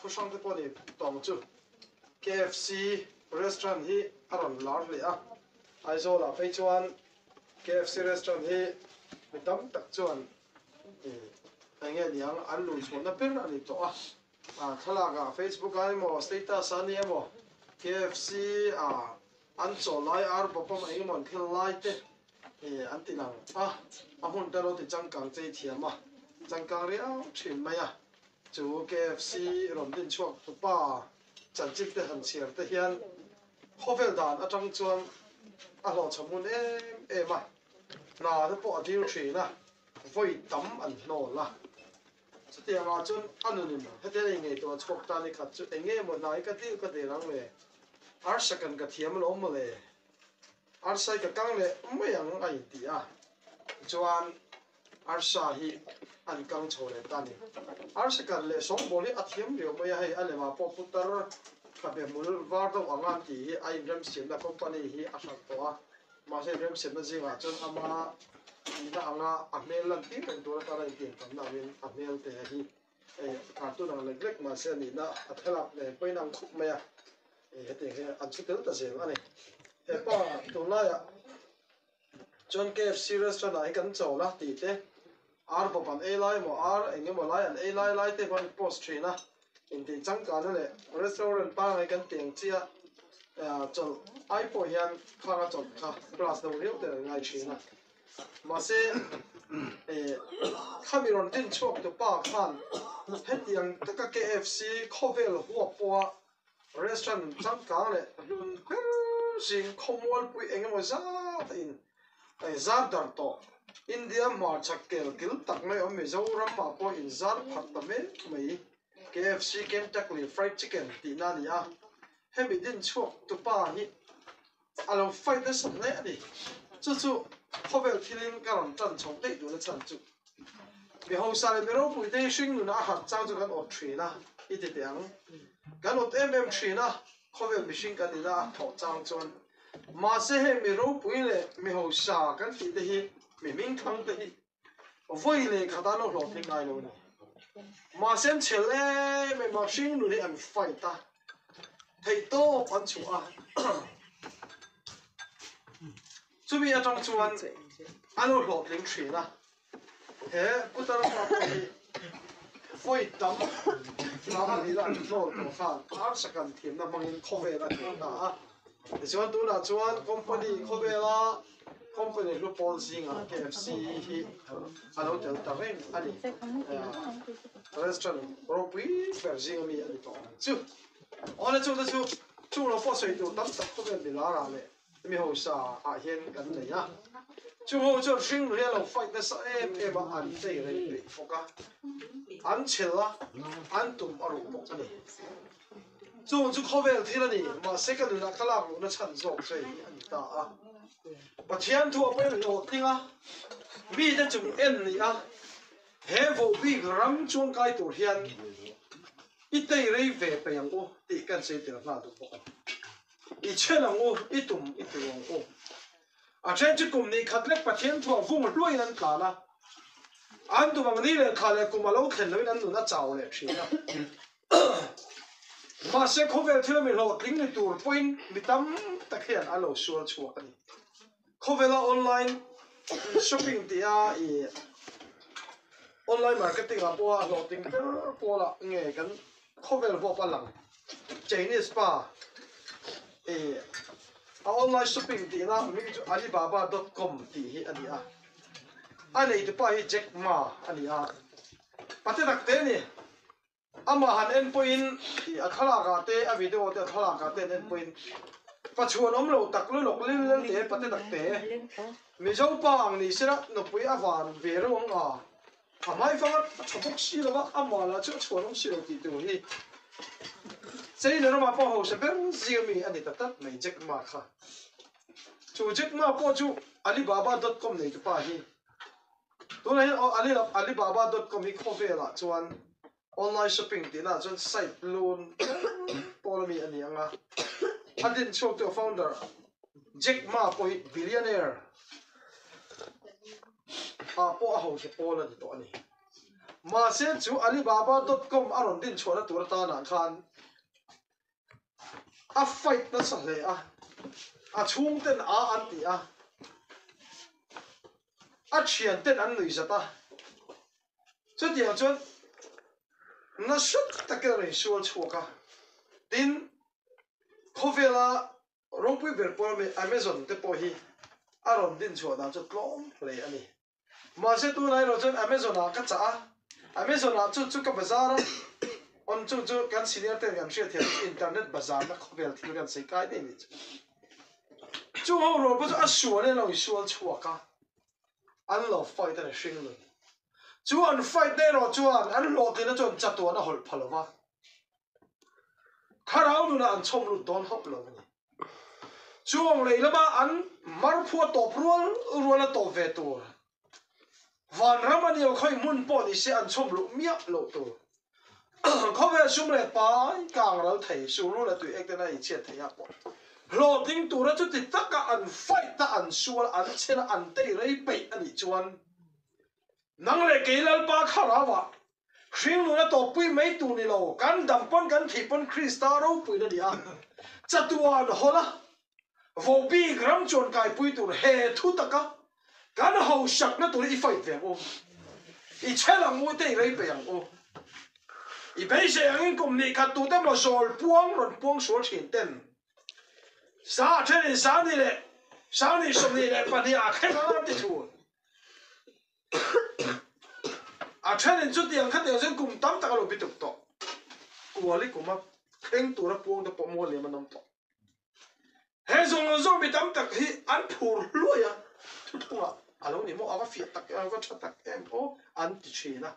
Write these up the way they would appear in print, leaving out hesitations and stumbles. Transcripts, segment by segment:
Khaw hrang te pawh ni tawng chu KFC restaurant hi a rawn lar hle a, Aizawl ah phei chuan KFC restaurant hi mi tam tak chuan eng nge niang an luh chhuahna ber a ni tawh a, thlalak ah Facebook ah emaw status ah a ni emaw KFC ah an chaw lai ar bawp a eng emaw an thil lai te an ti lang a, a hmun te lo ti changkang chei thiam a, changkang riau thin mai a. Chu KFC rawn din chhuak tu pa chanchin te han chhiar te hian khawvel dan atang chuan a hlawhchham hun em em a, hna te pawh a dil thin a, vawi tam an hnawl a. Chutiang ah chuan a nunin hetiang a inngei chhuak ta ni khat chu eng nge maw hna hi ka dil ka dil ang le, arsa kan ka thiam alawm maw le, arsa hi ka kang leh mai ang a inti a, tichuan Arsa hi an kang chho leh ta a ni. Arsa kan leh sawngbawl hi a thiam riau mai a, hei a lemah pawh putar khabe hmul var deuh ang a an tih hi a inremsiamna company hi a hralh tawh a, mahse inremsiamna zingah chuan ama nihna anga a hmel lan tir reng tur atana intiantamna angin a hmel te hi cartoon ang lek lek mahse a nihna a thlalak nen pawhin a ang khup mai a, hetiang hian an chhu tel ta zel a ni. Hepa tunlaiah. Chuan KFC restaurant ah hi kan chawl a tih te, ar bawp an ei lai emaw ar eng emaw lai an ei lai lai te khuan post thin a, intih changkana leh restaurant pangngai kan tih ang chiah chawlh ai pawh hian khang a chawlh kha class deuh riau te an ngai thin a. Mahse khami rawn din chhuak tu pa khan hetiang taka KFC khawvel huap pawha Restaurant changkang leh hlun ber zing khawmualpui eng emaw zat a in zar dar tawh. India hmarchhak kel kil tak mai awm Mizoram ah pawh in zar phat ta mek mai. KFC Kentucky Fried Chicken tihna a ni a, hemi din chhuak tupa hi a lo fight nasa hle a ni. Chu chu khawvel thilin ka rawn tan chho daih duhna chhan chu mi hausa leh mi ropui te hi hring nunah a harh chang chu kan awt thin a, i ti teh ang. Kan awt em em thin a, khawvel mihring kan nihna a thawh chang chuan. Mahse heng mi ropui leh mi hausa kan tih te hi mi hmingthang te hi Vawi leh khat an lo hlawhtling ngai lo a ni. Mahse an chhel em em a, hring nun hi an fight a, theihtawp an chhuah a. Chumi atang chuan an lo hlawhtling thin a. He putar pa pawh hi vawi tam ram hnihna an hnawl tawh khan arsa kan thiamna hmangin khawvel a hneh ta a. Tichuan tunah chuan company khawvela Company hlu pawl zingah KFC hi a lo tel ta reng a ni. Restaurant ropui ber zing ami a ni tawh ang chu. Awle chu te chu chung lo pawh sawi tur tam tak khawvel milar ah leh mi hausa ah hian kan nei a. Chung ho chuan hring nu hi a lo fight nasa em em a, an chei rei peih bawk a, an chhel a, an tum a ruh bawk a ni. Chung chu khawvel thil a ni, mahse ka nunah ka lak luhna chhan zawk chu hei hi a ni ta a. Pathian thu a pawimawh hlawhtling a, mite chung en ni a, he vohbik ram chuangkai tur hian i tei rei ve peih ang u tih kan sawi tel nghal duh bawk a ni. I chhen ang u, i tum i tur ang u. A then chu kum ni khat lek Pathian thu a vung hluaiin an tlan a, an tum ang ni leh thla leh kum a lo thlen loin an nun a chau leh thin a. Mahse khawvel thil ami hlawhtling ni tur pawhin mi tam tak hian an lo sual chhuak a ni. Khawvela online shopping tia i online marketing ah pawha hlawhtling ber pawlah nge kan khawvel huap a lang Chinese pa i a online shopping tihna hming chu Alibaba dot com tih hi a ni a. A neitupa hi Jack Ma a ni a. Pate tak te a ni. Amah han en pawhin ih a thlalak ah te a video te a thlalak ah te an en pawhin pachuan awm lo tak lulawk lil lel te pate tak te Mizo pa ang ni sela nupui a van ve reuh ang a a hmai fang a tha bawk si lo va amah lah chu a chhuan awm si lo tih tur hi China ramah pawh hausa ber zing ami a ni ta tlat mai Jack Ma kha chu Jack Ma pawh chu Alibaba dot com neitupa hi Tunah hian Alibaba dot com hi khawvelah chuan online shopping tihna ah chuan site lun pawl ami a ni ang a, a din chhuak tu a founder Jack Ma pawh hi billionaire ah pawh a hausa pawl a ni tawh a ni. Mahse chu Alibaba dot com a rawn din chhuahna tur atanah khan a fight nasa hle a, a chhungten a an ti a, a thianten an nuih zat a. Chutiang chuan nasa takin a rawn insual chhuak a, tin khawvela ropui ber pawl ami Amazon te pawh hi a rawn din chhuah dan chu tlawm hle a ni. Mahse tunah erawh chuan Amazon ah ka chah a, Amazon ah chu chu ka bazar a, on chu chu kan senior ten kan hriat thiam chu internet bazar na khawvel thil kan sei kai daih nih chu. Chung ho rual pawh chu a sual in a lo insual chhuak a, an lo fight a ni hring nun. Chu an fight na erawh chuan an hlawhtlina chuan chatuan a hawlh pha lo va, Thlarau nunah an chhawm lut dawn hauh lo a ni. Chuang lei lama an marphua tawp rual rual a tawp ve tur. Vanram a nia khawi hmun pawh ni se an chhawm luh miah loh tur. Khawvel sum leh pai kang ral thei, sulnu leh tui ek ten a inchhiat theih ah pawh hlawhtling tura chuti taka an fight a, an sual, an chhel a, an tei rei peih a nih chuan nang leh kei Lalpa thlarauah Hringnun a tawppui mai tur ni lo, kan dam pawn kan thih pawn Krista ropuina a ni a, chatuan hawla vohbik ram chuan kaipui tur he thu taka kan hosakna tur i fight ve ang u, i chhel ang u te i rei peih ang u. I beisei angin kum nih khat tute maw zawl puang rawn puang sual thin ten sa thenin sang ni leh sang ni 22 ah thleng ang an ti thun. A thenin chutiang khatiang chuan kum tam tak a lo bi tuk tawh. Kuali kuma thleng tura puang te pawh mual liam an awm tawh. He zawng zawng mi tam tak hi an phur hluai a, thuthlungah a lo ni maw, a va fiah tak em, a va tha tak em aw an ti thin a.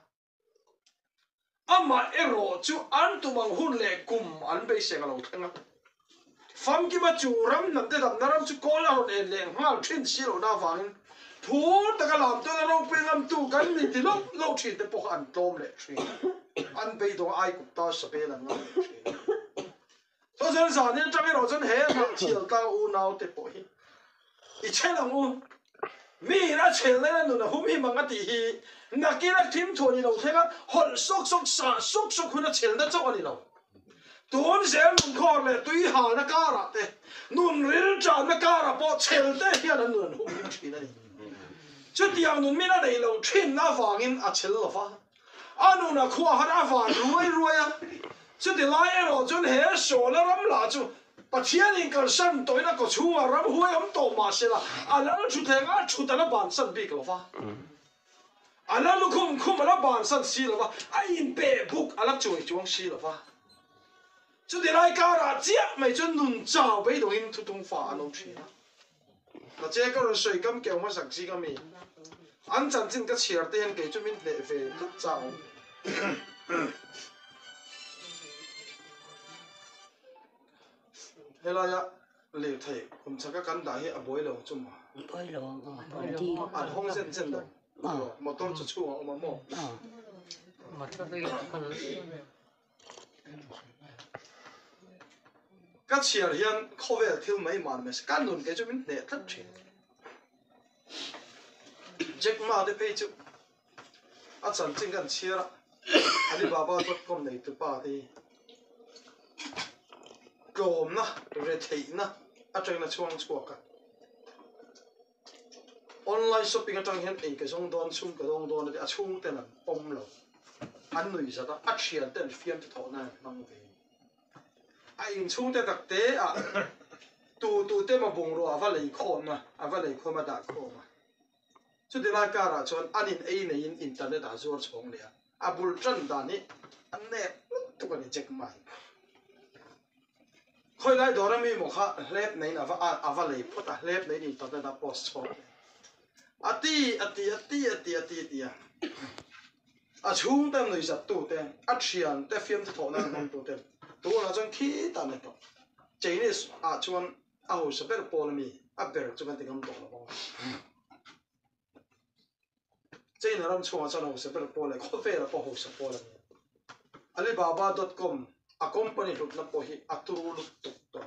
Amah erawh chu an tum ang hun leh kum an beiseng a lo thleng a. Famkima chu ram hnam te damna ram chu kawl a rawn en leh nghal thin si lohna avangin phur taka lamtuan a ropui ngamtu kan ni ti loh loh thin te pawh kha an tlawm leh thin. An beidawng Aigupta sabel an ngam leh thin. Chuan chuan zan in atang erawh chuan he hnah thial tlang unau te pawh hi i chhel ang u. Mi in a chhel na in a nun a hum him ang a tih hi nakin a thim thuan i lo thleng a, hawlh sawk sawk, sah sawk sawk hun a chhel na chauh a ni lo. Tun zel nun khawr leh tui hana karah te, nun ril tanna karah pawh chhel te hian an nun an hum him thin a ni. Chutiang nun min a neih loh thinna avangin a chhel lo va. A nun a khuah har a van ruai ruai a, chuti lai erawh chuan he Sawla ram lah chu Pathianin kalsan tawhin a kawchhungah ram huai awm tawh mah se la, a lal thutthleng a thut a la bansan bik lo va, a la lukhum khum a la bansan si lo va, a inpeh buk a la chuai chuang si lo va. Chuti lai karah chiah mai chuan nun chau beidawngin thutung fa an awm thin a. Na che ka rawn sawi kam keu hmasak zing ami an chanchin ka chhiar te hian kei chu min hneh ve tlat chang awm. Helaia lirthei kum chhaka kan dah hi a buai lo chu maw? Buai lo ang di. An hawng zen zen lo. Motor chu chhungah a awm a maw? Motor hi Ka chhiar hian khawvel thil mai man mai se ka nun kei chu min hneh tlat thin. Jack Ma te phei chu a chanchin kan chhiar a Alibaba dot com nei tu pa te hi tlawmna retheihna atangin a chhuang chhuak a. Online shopping atang hian ei ka zawng dawn, chhung ka dawng dawn a ti, a chhung ten an pawm lo, an nui zat a, a thian ten fiam te thawh nan an hmang ve. A inchhung te tak te ah tu tu te maw bungrua a va lei khawm a, a va lei khawm a dah khawm a. Chuti lai karah chuan an in ei neiin internet ah zuar chhawng leh a, a bul tan dan hi a nep lutuk a ni Jack Ma hi. Khawi lai dawr ami maw kha hlep neiin a va a va lei phawt a, hlep neiin internet a post chhuak leh. A ti a ti a ti a ti a ti ti a. A chhungte nuihzat tu te, a thian te fiamthu thawh nan hmang tu te tunah chuan khitah ni tawh. Chinese ah chuan a hausa ber pawl ami a ber chu kan ti ngam tawh lo ang. China ram chhungah chuan hausa ber pawl leh khawvela pawh hausa pawl a ni. Alibaba dot com a company hlutna pawh hi a turu lutuk tawh.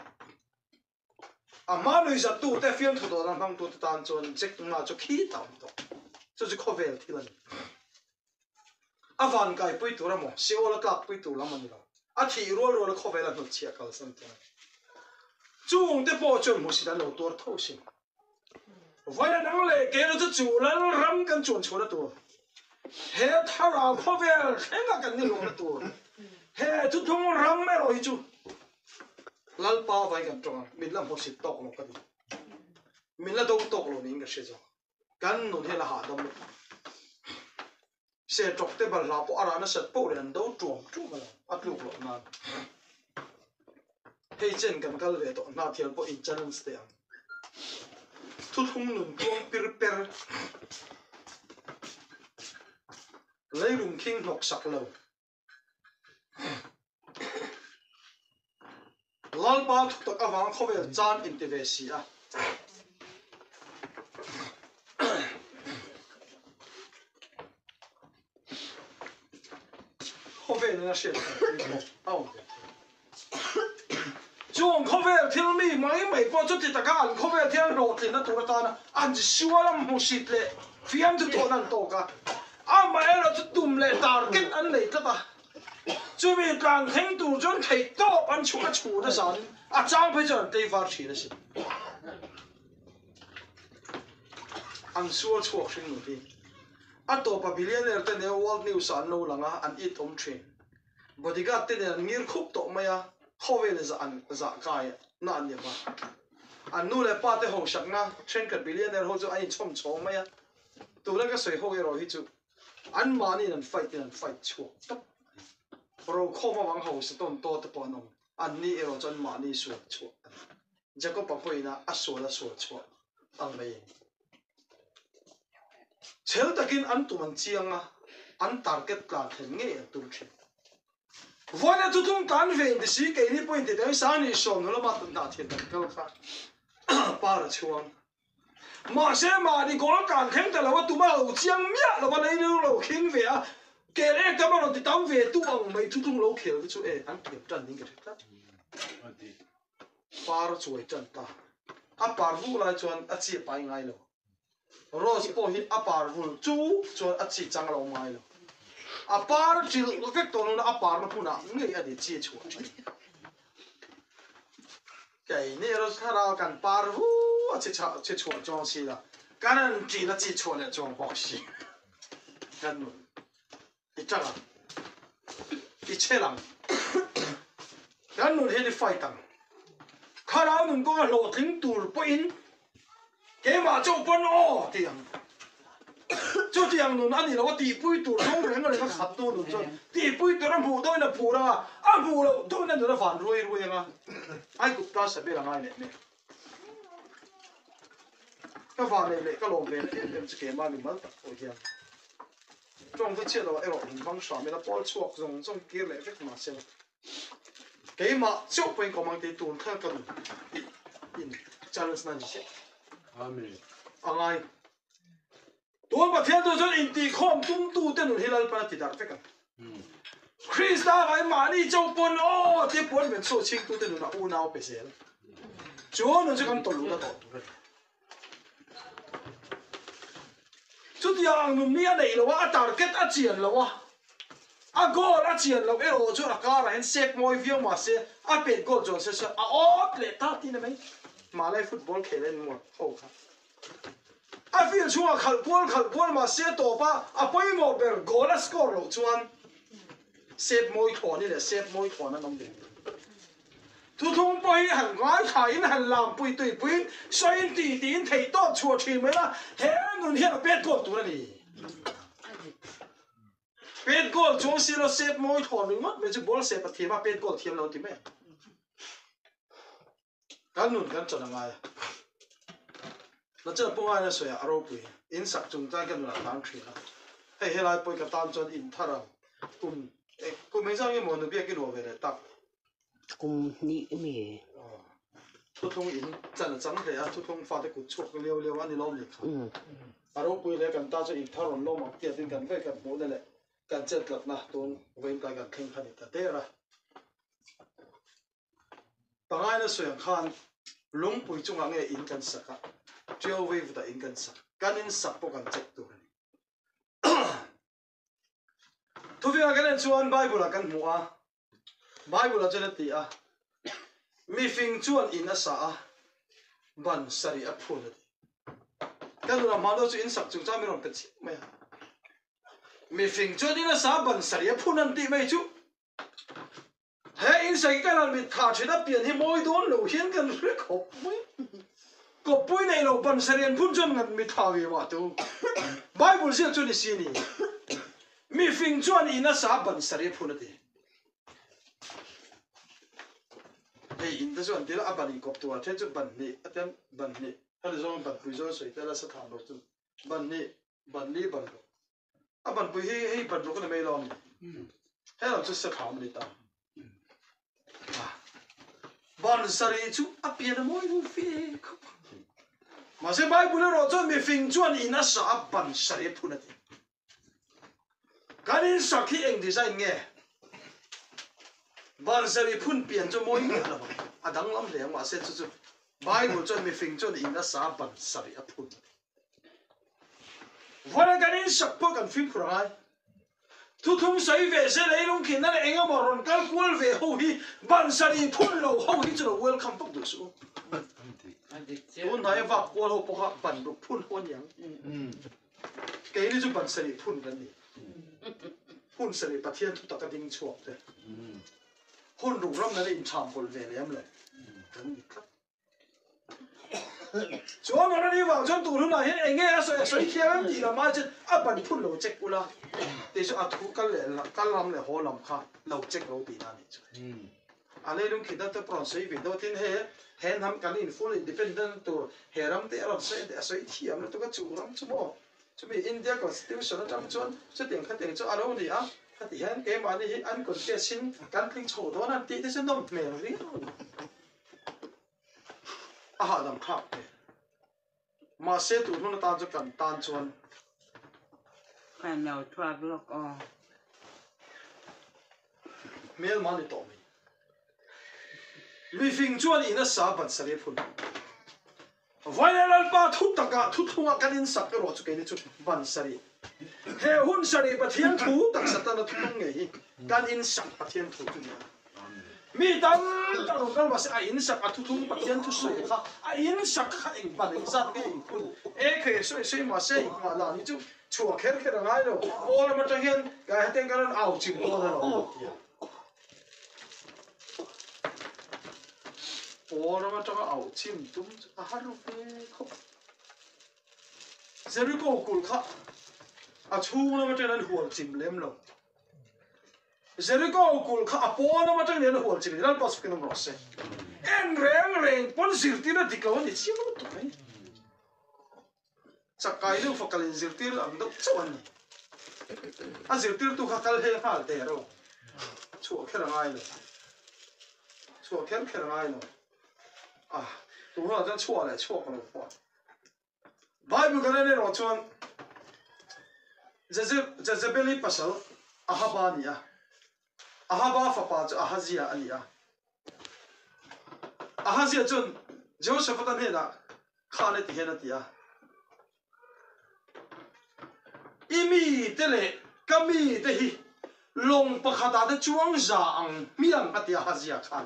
A hma nuihzat tute fiamthu dawna hmangtute tan chuan Jack Ma chu khi ta awm tawh. Chu chu khawvel thil a ni. A van kaipui tur emaw, Seol a tlakpui tur lam a ni lo. A thih rual rual a khawvel a hnutchhiah kalsan tur a ni. Chung te pawh chuan hmuhsit an lo tuar tho sin. Vawiin a dang leh keilo chu chu lal ram kan chuan chhuahna tur, he thlarau khawvel thlenga kan ni hlawhna tur, he thuthlung ram erawh hi chu Lalpa vawiin kan tawng a, min la hmuhsit tawk lo ka ti. Min la do tawk lo niin ka hria zawk. Kan nun hian a hahdam lutuk. Se tawk te balhla pawh a rah nasat poh leh an do tuam tuam a lo, a tluk loh nan. Hei chen kan kal ve tawh hna thial pawh in challenge teh ang. Thuthlung nun tluang pir per. Leilung khing hnawk sak lo. Lalpa thutak avang khawvel chan inti ve si a. Khawvel in a hriat a awm ve thei. Chung khawvel thil mi mai mai pawh chuti taka an khawvel thian hlawhtlinna tur atana an sual a hmuhsit leh fiamthu tawn an tawk a, amaherawh chu tum leh target an nei tlat a, chumi tlan thleng tur chuan theih tawp an chhuah a chhun a zanin a chang phei chuan an tleivar thin a sin. An sual chhuak hring lo hi. A tawpa billionaire te nen world news ah an lo lang a, an it awm thin. Bodyguard te nen an ngir khup tawh mai a, khawvel in zah an zah kai na an ni va. An nu leh pa te ho hrakna thenkhat billionaire ho chu an inchhawm chhawng mai a, tuna ka sawi ho erawh hi chu an mahni in an fight in an fight chhuak tawp a ni. Rokhawm avang ho sa tawn taw te pawh an awm, an ni erawh chu an mahni sual chhuah a ni. Jacob-a pawhin a a sual a sual chhuah ang mai in. Chhel takin an tum an chiang a, an target tlan thlen ngei an tum thin. Vawiina thuthlung tlan ve inti si keini pawhin ti teh sang ni sawm hnu lama hnah thil kan kal kha par a chhuang. Mahse mahni goal tlan thleng ta lo a tum a lo chiang miah lo a lei rilru lo khing ve a, kel ek tam a rawn ti tam ve tu ang mai thuthlung lo khel te chu e an thiam tan ding ka hre tlat. Par a chuai tan ta. A par vuk lai chuan a chi a pai ngai lo. Rose pawh hi a par vul chu chuan a chi chang a lo awm ngai lo. A par a ṭilh vek tawh hnuna a parna hmunah ngei a ni chi a chhuah ṭhin. Keini rose thlarau kan par vu a chi chi chhuah chuang si la, kan han ṭil a chi chhuah leh chuang bawk si. Kan nun i ṭang ang, i chhel ang, kan nun hian i fight ang. Thlarau nun kawnga hlawhtling tur pawhin keimah chauh pawn aw ti ang. Chutiang nun a ni lo a tihpui tur zawng reng reng a khat tu nun chuan tihpui tur a hmuh dawhin a phur ang a, a hmuh loh dawhin a nun a van ruai ruai ang a, Aigupta sabel a ngai leh mek. Ka van nei leh ka lawm ve leh em em chu keimah mimal tak pawh hian. Tawng chu chhiat loh erawh in hmang hram ila pawl chhuak zawng zawng kir leh vek mahse keimah chauh pawhin ka awm ang tih tun thal ka nun in challenge na ni chiah. Amen. A ngai. Tun Pathian tu chuan intihkhawm tumtu te nun hi Lalpan a ti darh vek ang. Krista vai mahni chauh pawn aw tia puan men chhuah chhingtu te nunah unau pe zel. Chu nun chu kan tawlh luhna tawh tur a ni. Chutiang ang nun mi a neih loh a, a target a chian loh a, a goal a chian loh erawh chu a karah hian sep mawi viau mah se, a pet goal chuan se chuan a awt leh ta tih na mai. Malay football khel en maw ho kha. A field chhungah khalh kual khalh kual mah se tawp a, a pawimawh ber goal a score loh chuan sep mawi thlawn i leh sep mawi thlawn an awm ve. Thuthlung pawh hi han ngaithla in han lam pui tui pui in sawiin ti ti in theih tawp chhuah thin mai la, he nun hian a pet goal tur a ni. Pet goal chuang si lo sep mawi thlawn ringawt mai chu ball sep a thiam a, pet goal thiam lo ti mai ang. Kan nun kan chan a ngai a. Nachan pawh ngaina sawi a ropui. In sak chung chuan ka nunah tan thin a. Hei helai pawh ka tan chuan in thar ang. Kum kum engzah nge maw nubiak i luah ve leh tak? Kum hnih mi. Thuthlung in chan a chang hle a, thuthlung fate kut chhuak lio lio a ni lo ni kha. A ropui leh kan ta chu in thar rawn lawm ang tiat in kan vek kan hmuhna leh kan chet tlatna tun vawiin tlai kan thleng kha ni ta der a. Pangaina sawi ang khan lungpui chungah nge in kan sak a, Tiau Wave-ah in kan sak, kan in sak pawh kan check tur a ni. Thufiah kan en chuan Bible-ah kan hmu a, Bible-ah chuan a ti a, Mi fing chuan in a sa a, ban sarih a phun a ti. Ka nunah hmanraw chu in sak chungchang min rawn pe chiah mai a. Mi fing chuan in a sa a, ban sarih a phun an tih mai chu. He in sawi kan han mit thah thin a pian hi mawi dawn lo hian kan hre khawp mai. Kawppui nei lo ban sarih an phun chuan ngan mit thah ve mah tu. Bible ziak chu ni si ni. Mi fing chuan in a sa ban sarih a phun a ti. Hei in te chu an til a, a ban inkawp tur a then chu ban hnih a tiang ban hnih hemi zawng ban pui zawng sawi tel a sa tham lo chu ban hnih ban li ban ruk a ban pui hi hei ban ruk a ni mai lo a mi he lam chu sa tham a ni ta ban sarih chu a pian a mawi lu fe khawp mahse Bible erawh chuan mifing chuan in a sa a ban sarih a phun a ti. Kan in sak hi eng design nge? Barzeri phun pian chu mawi miah lo ang, a danglam hle ang mahse chu chu Bible chuan mifing chuan in a sa ban sarih a phun a ti. Vawiin kan in sak pawh kan fimkhur a ngai. Thuthum sawi ve se leilung khin nan eng emaw rawn kal kual ve ho hi ban sarih phun lo ho hi chu lo welcome vak duh suh u. Tun hnaia vak kual ho pawh kha ban ruk phun ho a ni ang. Keini chu ban sarih phun kan ni. Hun sarih Pathian thu taka ding chhuak te. Hun ruk ram nana inchham pawlh ve lem lo kan ni tlat. Chuan an ani vang chuan tun hunah hian eng nge a sawi a sawi thiam em tih lam ai chuan a ban phun lo check ula tih chu a thu kal leh kal lam leh haw lam kha lo check lo tihna a nih chu. A leilung khitna te pawh rawn sawi ve deuh tin hei he hnam kan in full independent tur he ram te a rawn sawi a sawi thiam lutuk a chu ram chu maw chumi India constitution atang chuan chutiang khatiang chu a lo ni a khati hian keimahni hi an contest in kan tling chho dawn an tih te chu nawm hmel riau a hahdam thlak hmel mahse tun hun atan chu kan tan chuan Kan lo chhuak lawk aw. Hmel mah ni tawh mai. Mifing chuan in a sa ban sarih phun. Vawiin Lalpa thu takah thu thlungah kan in sak erawh chu keini chu ban sarih. He hun sarih Pathian thu tak Satana thu tlung ngei hi kan in sak Pathian thu chu ni a. Mi tam tak rawn kal mahse a in sak a thu thlung Pathian thu sawi kha a in sak kha eng ban eng zat nge in phun e khe sawi sawi mahse engmah lah ni chu Chhuah kher kher a ngai lo. Aw lam atang hian kai heten ka rawn au chim dawn a lo ti a. Aw ram atanga au chim tum chu a har ve khawp. Jericho kulh kha a chhung lam atangin an hual chim lem lo. Jericho kulh kha a pawn lam atangin an hual chim Lalpa chu kin awm rawh se. En reng reng pawn zirtirna dik lo a ni chiang lutuk mai. Chakai deuh fa kal in zirtir ang deuh chauh an ni. A zirtirtu kha kal hel nghal der aw. Chhuah kher a ngai lo. Chhuah kher kher a ngai lo. Ah, tun hunah chuan chhuah leh chhuak lo pawh. Bible kan en erawh chuan Jezebeli pasal Ahaba a ni a. Ahaba fapa chu Ahazia a ni a. Ahazia chuan Jehoshaphat-a hnenah khan heti hian a ti a, I mite leh ka mite hi lawng pakhatah te chuang za ang hmiang a ti a Ahazia khan.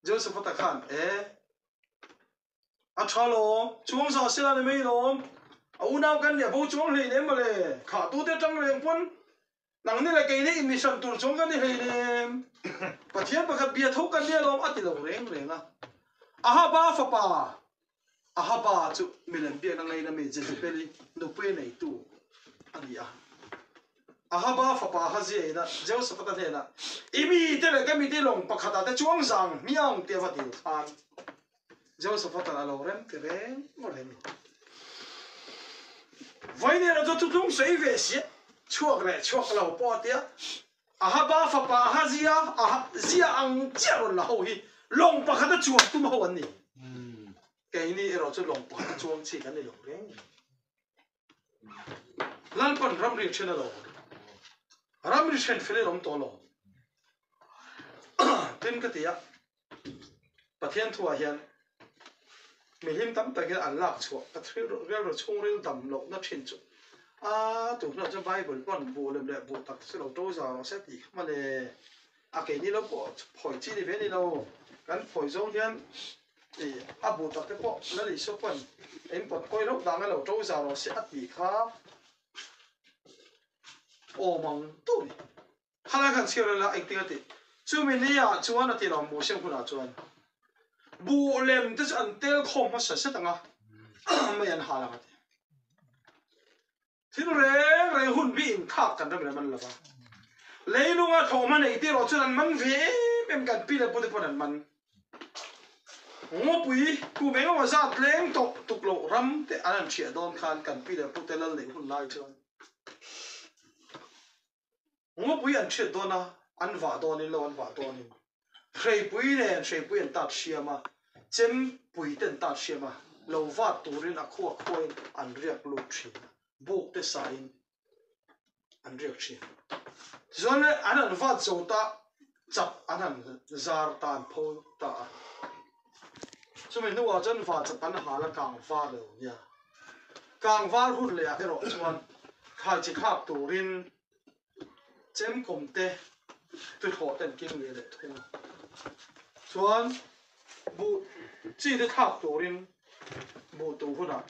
Jehoshaphat-a khan, E, a tha lawm, chuang za sela ni mai lawm, a unau kan nih a bo chuang hlei nem mawle, khahtute atang reng pawn Nang ni leh kei nih mi hran tur chuang kan ni hlei nem. Pathian pakhat bia tho kan nia lawm a ti lo reng reng a. Ahaba fapa Ahaba chu milem biakna ngaina mi Jezebeli nupui neitu a ni a. Ahaba fapa Ahazia ina Jehoshaphat-a hnenah, I mite leh ka mite lawng pakhatah te chuang zang hmiang tih a va dil khan Jehoshaphat-a'n a lo rem ti reng reng a ni. Vawiin chu thutlung sawi ve si, chhuak leh chhuak lo pawh a tia, Ahaba fapa Ahazia, Ahazia ang chiah rawn la ho hi lawng pakhata chuang tum ho an ni. Keini erawh chu lawng pakhata chuang chi kan ni lo reng. Lalpan ramri then a lo. Ramri then fel in awm tawh lo. Tin ka ti a, Pathian thuah hian mihlim tam takin an lak chhuah ka rilru chhungril dam lohna thin chu. A tunah chuan Bible pawn buh lem leh buh tak chu lo to zau rawh se tih kha mawle. A keini lo pawh phawi chi ni ve ni lo. Kan phawi zawng hian ih a buh tak te pawh Lal Isua pawn eng pawt kawi reuh dang a lo to zau rawh se a tih kha awm ang deuh a ni. Khalai khan chhiar ila engtin a tih? Chumi ni ah chuan a ti lo Mosem hunah chuan buh lem te chu an tel khawm hmasa set ang a, mei an hal ang a ti. Thil reng reng hun bi inthlak kan ram in a man lo va, leilunga thawhhma nei te erawh chuan an man ve em em, kan pi leh pute pawn an man. Ngawpui kum engemaw zat leng tawh tuk loh ram te an han ṭhiah dawn khan kan pi leh pute lal neih hun lai chuan Ngawpui an hriat dawn a, an vah dawnin lo an vah dawnin hreipui nen hreipui an tat hriam a, chempui te an tat hriam a, lo vat turin a khua khuain an riak lut thin a, buk te sain an riak thin. Tichuan le an han vat zo ta, chap an han zar ta, an pho ta a. Chumi hnuah chuan va chap an hal a, kang var lo nia. Kang var hun leh ah erawh chuan thlai chi thlak turin Chemkawm te tuthlawh ten king leh leh thung a, chuan buh chi te thlak turin buh tuh hunah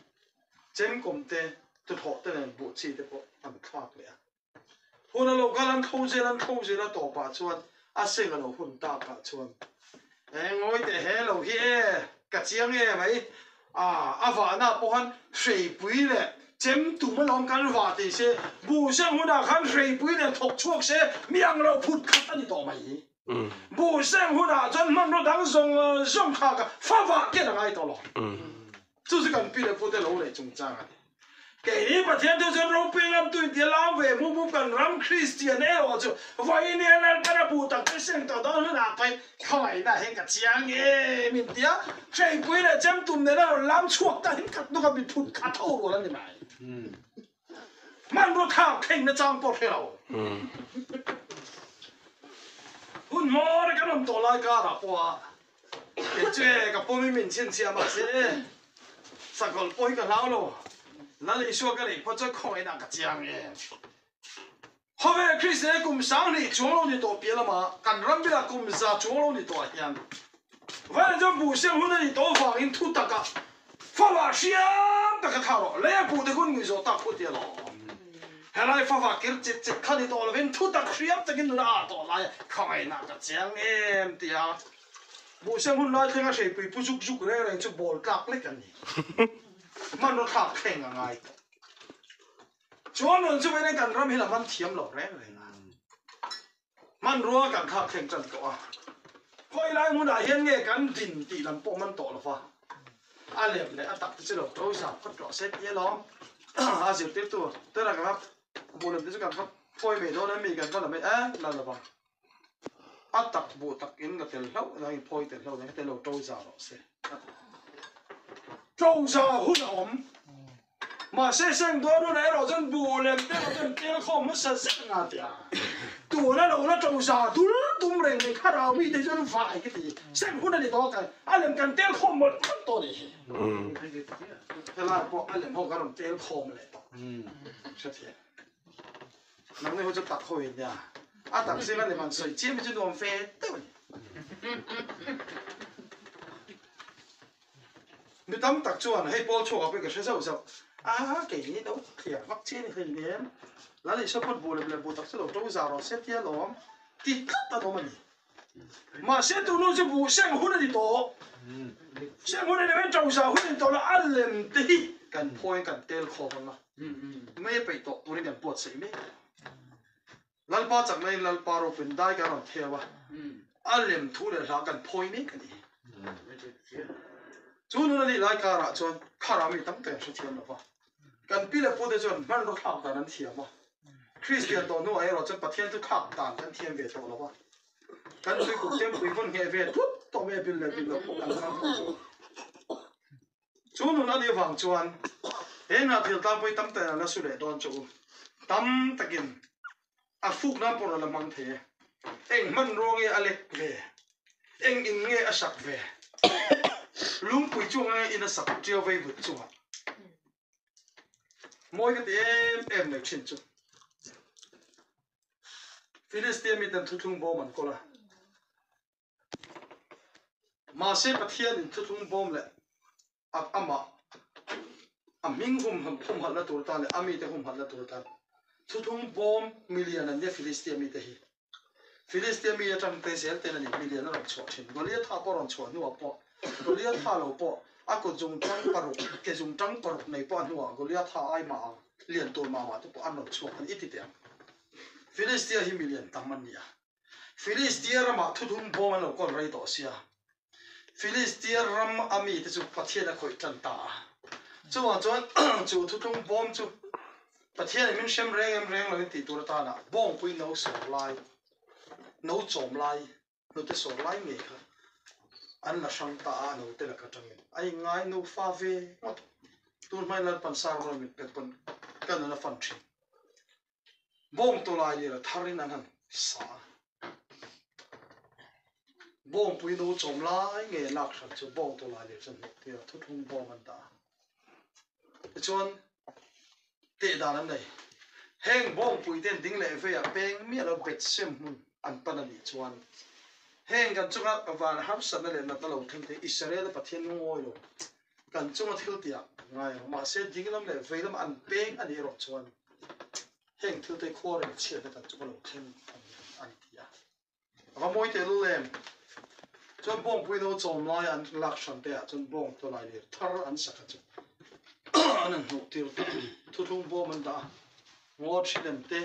chemkawm te tuthlawh te nen buh chi te pawh an thlak leh a. Hun a lo kal an thlo zel an thlo zel a tawpah chuan a seng a lo hun takah chuan e ngawi teh he lo hi e ka chiang e mai A, a vahna pawh khan hreipui leh chem tum alawm kan vah tih se, buh seng hunah khan hreipui leh thawk chhuak se mi ang lo phut khat a ni tawh mai. Buh seng hunah chuan hmanraw dang zawng zawng kha ka fa vah ken a ngai tawh lo. Chu chu kan pi leh pute lo leh chungchang a ni. Keini Pathian chu chuan ropui ngam tu inti a lam ve mup mup kan ram Kristian erawh chu vawiin hian Lalpan a buh tak te seng tawh dawn hunah phei khawngaihna hian ka chiang em inti a, hreipui leh chemtum nena rawn lam chhuak ta hin khat hnuk a mi phut khat ho rual a ni mai. Hmanraw thlak thleng na chang pawh hre lo. Hun hmawr kan awm tawh lai karah pawh a Kei chu e, ka pawm i min chhinchhiah mahse e, sakawlh pawh hi ka hlau lo. Lal Isua ka neih phawt chuan khawngaihna ka chiang em. Khawvel Kristian kum 2000 chuang lo ni tawh piah lamah kan ram bilah kum 100 chuang lo ni tawh ah hian Vailam chuan buh siam hun a nih tawh avangin thu takah favah hriam taka thlah rawh. Lei a buh te hun ngui zawh tak phut hi alawm. Helai favah kir chit chit kha ni tawh lovin thu tak hriam takin nuna ah tawh lai a khawngaihna ka chiang em tia buh siam hun lai thlenga hreipui pu zuk zuk reng reng chu bawl tlak lek a ni. Hmanraw thlak thleng a ngai tawh. Chuan rawn chu veiin kan ram hi la man thiam lo reng reng a. Hmanrua kan thlak thleng tan tawh a, khawi lai hmunah hian nge kan din tih lam pawh man tawh lo va, a lem leh a tak te chu lo to zau phawt rawh se tih alawm. A zirtirtu tuna kan va buh lem te chu kan va phawi mai dawn a mi kan va la mai e la lo vang. A tak buh tak in la tel hlauh dang in phawi tel hlauh dang te lo to zau rawh se a ti. To zau hun a awm. Mahse seng dawn hunah erawh chuan buh lem te erawh chuan tel khawm hmasa zet ang a ti a. Tuna lo la to za dul tum reng mai thlarau mite chuan vai ka ti. Seng hun a ni tawh a, a lem kan tel khawm mawlh mawlh tawh a nih hi. Helai pawh a lem ho kan rawn tel khawm leh tawh. Hrethiam. Nangni ho chu tak ho in nia. A tak zinga lem an sawi chiam hi chu nuam fe deuh a ni. Mi tam tak chuan hei pawl chhuakah pawh ka hre zauh zauh a, keini lo thliar vak chi a ni hleinem, Lal Isua pawn buh lem leh buh tak chu lo to zau rawh se tia lawm ti tlat an awm a ni. Mahse tunu chu buh seng hun a ni tawh, seng hun a ni mai, to zau hun a ni tawh lo, a lem te hi kan phawiin kan tel khawm ang a, mei a peih tawh turin kan buatsaih mek a. Lalpa chakna in Lalpa ropin dai kan rawn theu a, a lem thu leh hla kan phawi mek a ni. Chu nun a nih lai karah chuan thlarau mi tam tak an hrethiam lo va, kan pi leh pute chuan hmanraw thlak dan an thiam a, Kristian tawh hnuah erawh chuan Pathian chu thlak dan kan thiam ve tawh lo va, kan tuikuk chempui vawn ngheh ve tlut tawh mai a bil leh bil lo pawh kan hmang tawh lo. Chu nun a nih avang chuan he hnahthil tlangpui tam takin a la su leh dawn che u. Tam takin a fuk nan pawh a la hmang thei e. Eng hmanrua nge a lek ve? Eng in nge a sak ve? Lungpui chunga nge in a sak ṭiau vei vut chungah? Mawi ka ti em em mai thin chu. Filistia miten thuthlung bawm an kawl a. Mahse Pathianin thuthlung bawm leh a amah a hming humhalhna tur tan leh a mite humhalhna tur tan thuthlung bawm milian an nia Filistia mite hi. Filistia mi atang te zel ten a ni milian a rawn chhuah thin. Goliatha pawh a rawn chhuah hnuah pawh Goliatha lo pawh a kut zungtang paruk ke zungtang paruk nei pawh a hnuah Goliatha ai mah ang lian tur mah mah te pawh an rawn chhuak a ni i ti teh ang. Filistia hi milian tam an ni a. Filistia ramah thuthlung bawm an lo kawl rei tawh sia. Filistia ram a mite chu Pathian a khawih tan ta a. Chuvang chuan chu thuthlung bawm chu Pathianin min hrem reng em reng loin tih tur atana bawngpui no sawr lai, no chawm lai, hnute sawr lai ngei kha an la hrang ta a, a note laka tangin a inngai nufa ve ngawt. Tun hmain Lalpan Sarmon mit pek pawn ka nun a fan thin. Bawng tawlai lir a tharin an han sa a. Bawngpui no chawm lai nge lak hran chu bawng tawlai lir chu hnawh tir a, thuthlung bawng an dah a. Tichuan, teh dan an nei. Heng bawngpui ten ding leh veiah peng miah lo bet sem hmun an pan a nih chuan heng kan chunga van harsatna leh natna lo thleng te Israel-a Pathian lungawi lo kan chunga thil tiah ngai ang. Mahse, dinglam leh veilam an peng a nih erawh chuan heng thil te khua reng chhiatna kan chunga lo thleng a ni an ti a. A va mawi teh lul em? Chuan bawngpui no chawm lai an lak hran te ah chuan bawng tawlai lir thar an sak a chu an han hnuh tir ta a, thuthlung bawm an dah a, ngawt hri lem te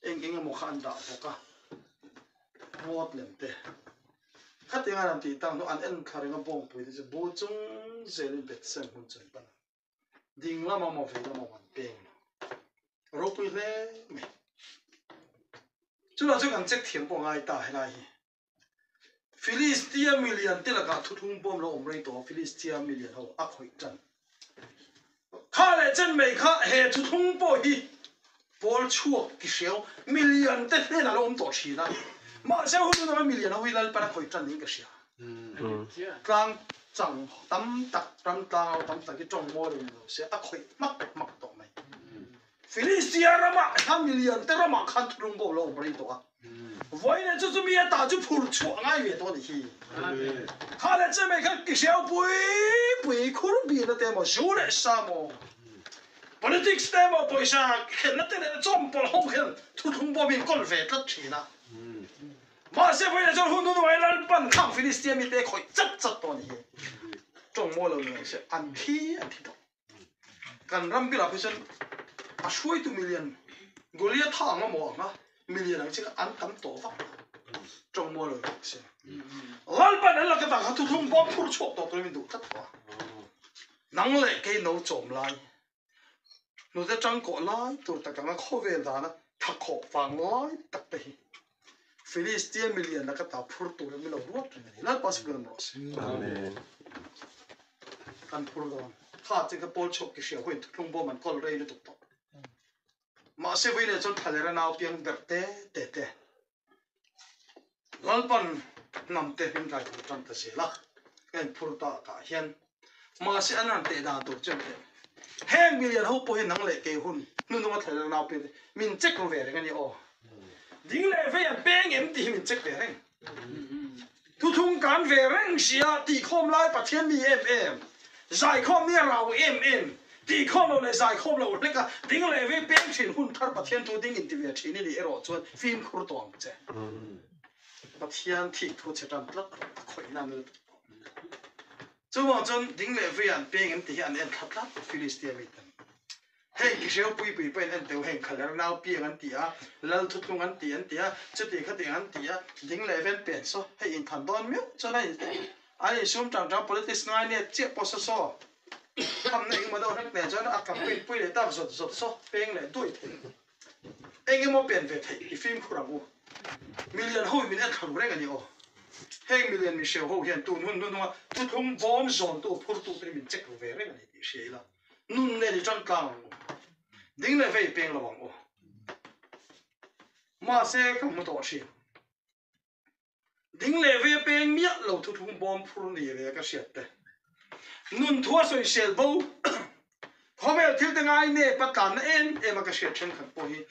eng eng emaw kha an dah bawk a, ngawt lem te. Khatiang an han tih tak hnu an en thla reng a bawngpui te chu bu chung zelin bet sem hmun chu an pan a, ding lama maw vei lama maw an peng lo. A ropui hle mai. Chutah chuan kan check thiam pawh ngai ta helai hi. Filistia milian te lakah thuthlung bawm lo awm rei tawh a, Filistia milian ho a khawih tan. Kha leh chen mai kha he thuthlung pawh hi pawl chhuak ki hreu milian te hnenah lo awm tawh thin a. Mahse hun hun awm a milian ho hi Lalpan a khawih tan niin ka hria. Tlang chang tam tak, ram tlang ho tam tak hi tawng mawi lo ni lo se a khawih hmak hmak tawh mai. Filistia ramah khan milian te ramah khan thuthlung pawh lo awm rei tawh a. Vawiin chu chumi a tah chu phur chhuah a ngai ve tawh a nih hi. Kha leh che mai kha ki hreu pui pui khur bihna te emaw zu leh sa maw politics te emaw pawisa khelhna te leh chawmpawlh ho hian thuthlung pawh min kawl ve tlat thin a. Mahse vawiin chuan hun hun uai Lalpan khang Filistia mite khawih chat chat tawh a nih hi. Tawng mawi lo ni lo se an thi an thi tawh. Kan ram bilah phei chuan a hruaitu milian Goliatha ang emaw ang a, milian ang chi kha an tam tawh vak lo. Tawng mawi lo bawk si. Lalpan an laka tang kha thuthlung bawm phur chhuak tawh turin min duh tlat tawh a. Nang leh kei no chawm lai, hnute tangkawh lai tur tak anga khawvel dana thakhawh vang lai tak te hi Filistia milian laka ta phur turin min lo ruat reng a ni. Lalpa sikul an rawh se. Amen. Kan phur dawn. Kha che kha Paul chhuak ki hria huin thuthlung bawm an kawl rei lutuk tawh. Mahse vui leh chuan thalera nau piang ber te te te. Lalpan hnam te min kai tur tan ta zel a. Ka in phur ta ka hian. Mahse an han teh dan tur chuan teh. Heng milian ho pawh hi nang leh kei hun hnununga thalera nau piang te min check ru ve reng a ni aw. Ding leh vei an peng em tih hi min check ve reng. Thuthung kan ve reng sia tihkhawm lai Pathian mi em em, zaikhawm nia rau em em, tihkhawm lo leh zaikhawm lo hlek a ding leh vei peng thin hun thar Pathian thu ding inti ve thin i nih erawh chuan fimkhur tawh ang che. Pathian thih thu che tan tlat a khawih nan lutuk tawh. Chuvang chuan ding leh vei an peng em tih hi an en thla tlat Philistia miten. Heng ki hreu pui pui pawhin en teu heng khaler nau piang an ti a, lal thutlung an ti an ti a, chuti khatiang an ti a, ding leh ven pen saw hei inthan dawn miau chuan a in an insum tang tang politics ngai net chiah pawh saw saw thamna engemaw deuh hlek nen chuan a campaign pui leh tak zawt zawt saw peng leh duai thei engemaw pen ve theih i fimkhur ang u. Milian ho in min en thla ru reng a ni aw. Heng milian mihreu ho hian tun hun hnuhnunga thuthlung bawm zawntu phurtu te hi min check ru ve reng a ni tih hria ila. Nun nen i ṭang tlang ang u. Ding leh vei peng lo ang u. Mahse ka hmu tawh ṭhin. Ding leh vei peng miah lo thuthlung bawm phur ni ve ka hriat te. Nun thu a sawisel bo. Khawvel thil te ngai nep a tlanna em em a ka hriat thenkhat pawh hi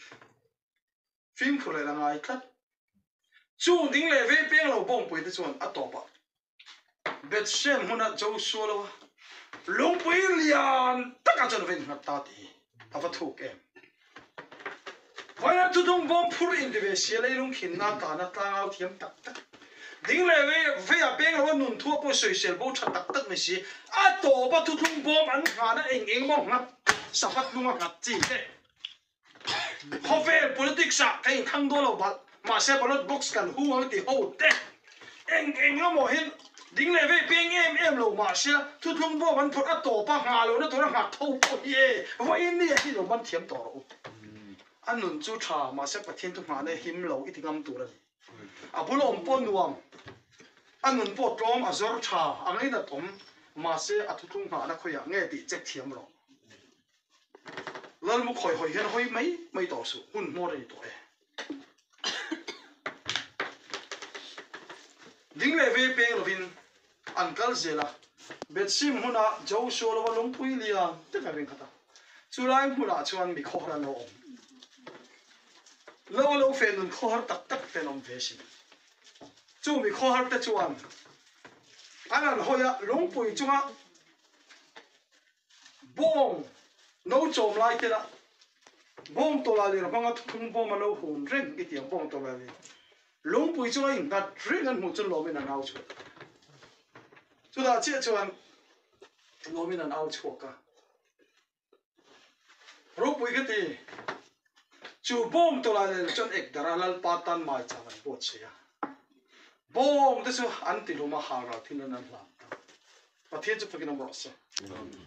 fimkhur leh la ngai tlat. Chung ding leh vei peng lo bawngpui te chuan a tawpah Bethshem hmuna Joshua lo a lungpui lian takah chuan a va innghat ta tih hi a va thuk em. Vawiin thuthlung bawm phur inti ve sia leilung khinna tana tlangau thiam tak tak ding leh vei veiah peng lo a nun thu a pawh sawisel bo tha tak tak mai si. A tawp a thuthlung bawm an nghahna eng eng maw nghat sapat lung a nghat chi te. Khawvel politics ah ka inthlang dawn lo balh mahse ballot box kan hung ang ti ho te eng eng emaw hian ding leh vei peng em em lo mahse thuthlung bawm an phawrh a tawp a nghah lohna tura nghah tho pawh hi e vawiin ni ah hi lo man thiam tawh rawh u. A nun chu tha mahse Pathian thu nghahna him lo i ti ngam tur a ni. A bul awm pawh nuam, a nun pawh tlawm a zawr tha a ngainat awm mahse a thuthlung nghahna khawiah nge tih check thiam rawh. Lalmu khawi hawi hian hawi mai mai tawh suh, hun hmawr a ni tawh e. Ding leh vei peng lovin an kal zel a, Bethsim hmuna Joshua lova lungpui lian tak a ring khat a, chulai hmunah chuan mi khawhar an lo awm. Lo a lo feh nun khawhar tak tak te an awm ve sin. Chu mi khawhar te chuan an han hawi a, lungpui chunga Bawng no chawm lai te lah bawng tawla lir hmanga thuthlung bawm a lo hun reng i tiang bawng tawla lir lungpui chu a innghat reng an hmuh chuan lawmin an au chhuak a. Chutah chiah chuan lawmin an au chhuak a. Ropui ka ti, chu bawng tawla lir chuan ek dara Lalpa tan mai chang an buatsaih a. Bawng te chu an ti hlum a, hal ral thin an an hlan ta. Pathian chu fakin awm rawh se.